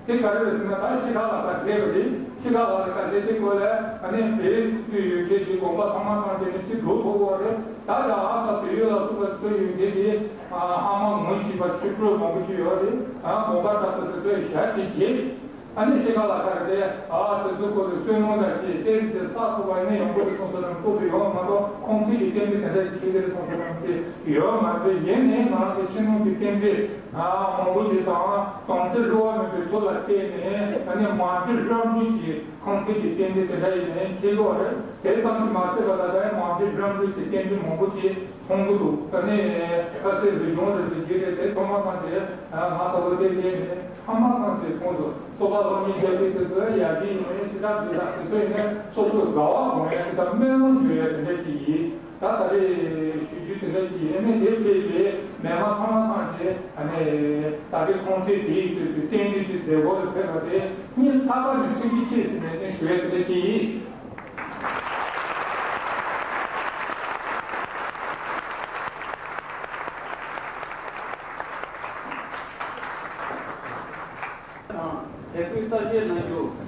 དེ་ག་རེ་རེད་ཟེར་ན་ད་ཤི་ཁ་ལ་ཁ་བསྡད་པ་རེད། ཤི་ཁ་ལ་ཁ་བསྡད་དེ་སྐོར་ལ་ཨ་ནི་བལ་དུ་ཡོད་མཁན་གྱི་དགོན་པ་ཚང་མ་ཚང་དེ་ནི་ཅི་འགྲོ་ཐུབ་ཀྱི་རེད། ད་ལྟ་ཨ་ས་བལ་ཡུལ་ལ་སུ་བ་སུ་ཡོད་མཁན་གྱི་ཨ་ཨ་མ་ངོ་ཤེས་པ་ཆོས་གྲོགས་མང་པོ་ཅིག་ཡོད་རེད། ཨ་དགོན་པ་ད་ལྟ་དེ་ཚོའི་ཞལ་གྱིས་བཞེས། ཨ་ནི་ཤི་ཁ་ལ་ཁ་རེད་དེ། ཨ་དེ་ཚོའི་སྐོར་དུ་བཙུན་མོ་འདྲ་ཞིག་ཏེ་རི་དེ་ས་ཐུབ་པ་ནི་ཡོང་གི་རེད་གསུངས་སོ་ནམ་ཐུབ་པ་ཡོང་མ་གཏོགས་ཁོང་ཚོས་ཀྱི་རྟེན་འབྲེལ་དེ་འདྲ་ཞིག་ཁྱེད་ཀྱི་རེད་གསུངས་སོ་ནམ་ཞིག་ཡོད་མ་རེད། ཡིན་ནའི་ང་ཚོ་ཕྱི་ནང་གི་རྟེན་འབྲེལ་མང་པོ་ཞིག་དང་དམ་ཚིག་བསླུ་བ་མེད་པའི་ཐོག་ལ་བལྟས་ནས་ཨ་ནི་མ་བཅོས་རབ་བྱུང་གི་ཁོང་ཚོས་ཀྱི་རྟེན་འབྲེལ་དེ་འདྲ་ཡིན་ནའི་ཁྱེད་ཀྱི་རེད། དེ་ཙམ་གྱིས་མ་ཚད་པ་ལ་ད་ཡང་མ་བཅོས་རབ་བྱུང་གི་རྟེན་འབྲེལ་མང་པོ་ཞིག་མཐོང་གི་འདུག་ད་ནི་ཁ་གསལ་རེ་གཞུང་རེ་རེ་བརྒྱུད་རེ་དེ་ཐོག་མ་ཐམས་ཅད་ང་ད་ལོ་དེ་ལས་ནས་ཐ་མ་ཐམས་ཅད་ཁོང་ཚོ་སོ་པ་སློབ་གཉེར་རྒྱག་པའི་དུས་སུ་ཡར་རྒྱས་ཡིན་ནའི་ཕྱི་དྲག་འདི་དག་དེ་ཚོ་ཡིན་ནའི་སོ་སོའི་དགའ་བ་སྒོམ་ཡ་དེ་དག་སྨོན་ལམ་ཞུ་ཡ་དེ་འདྲ་ཅིག་ཡིན། ད་ད་རེས་ཞུ་རྒྱུ་དེ་འདྲ་ཅིག་ཡིན་ནའི་དེ་ཕེབས་པའི་མི་མང་ཐ་མ་ཐམས་ཅད་ཨ་ནི་ད་རེས་ཁོང་ཚོས་དེའི་དུས་སུ་རྟེན་འབྲེལ་གྱི་མཛད་སྒོ་ལ་ཕེབས་པ་དེ་སྙིང་ཐག་པ་ནས་ཐུགས་རྗེ་ཆེ་ཟེར་ནས་ཞུ་ཡ་དེ་འདྲ་ཅིག་ཡིན། དང་དད་གུས་བསྟར་ཞལ་གནང་རྒྱུ།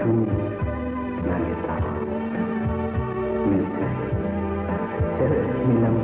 ཉིད་ནི་ང་ཡི་བདག་མིག་ཏུ་ཆེ་བའི་རྨི་ལམ།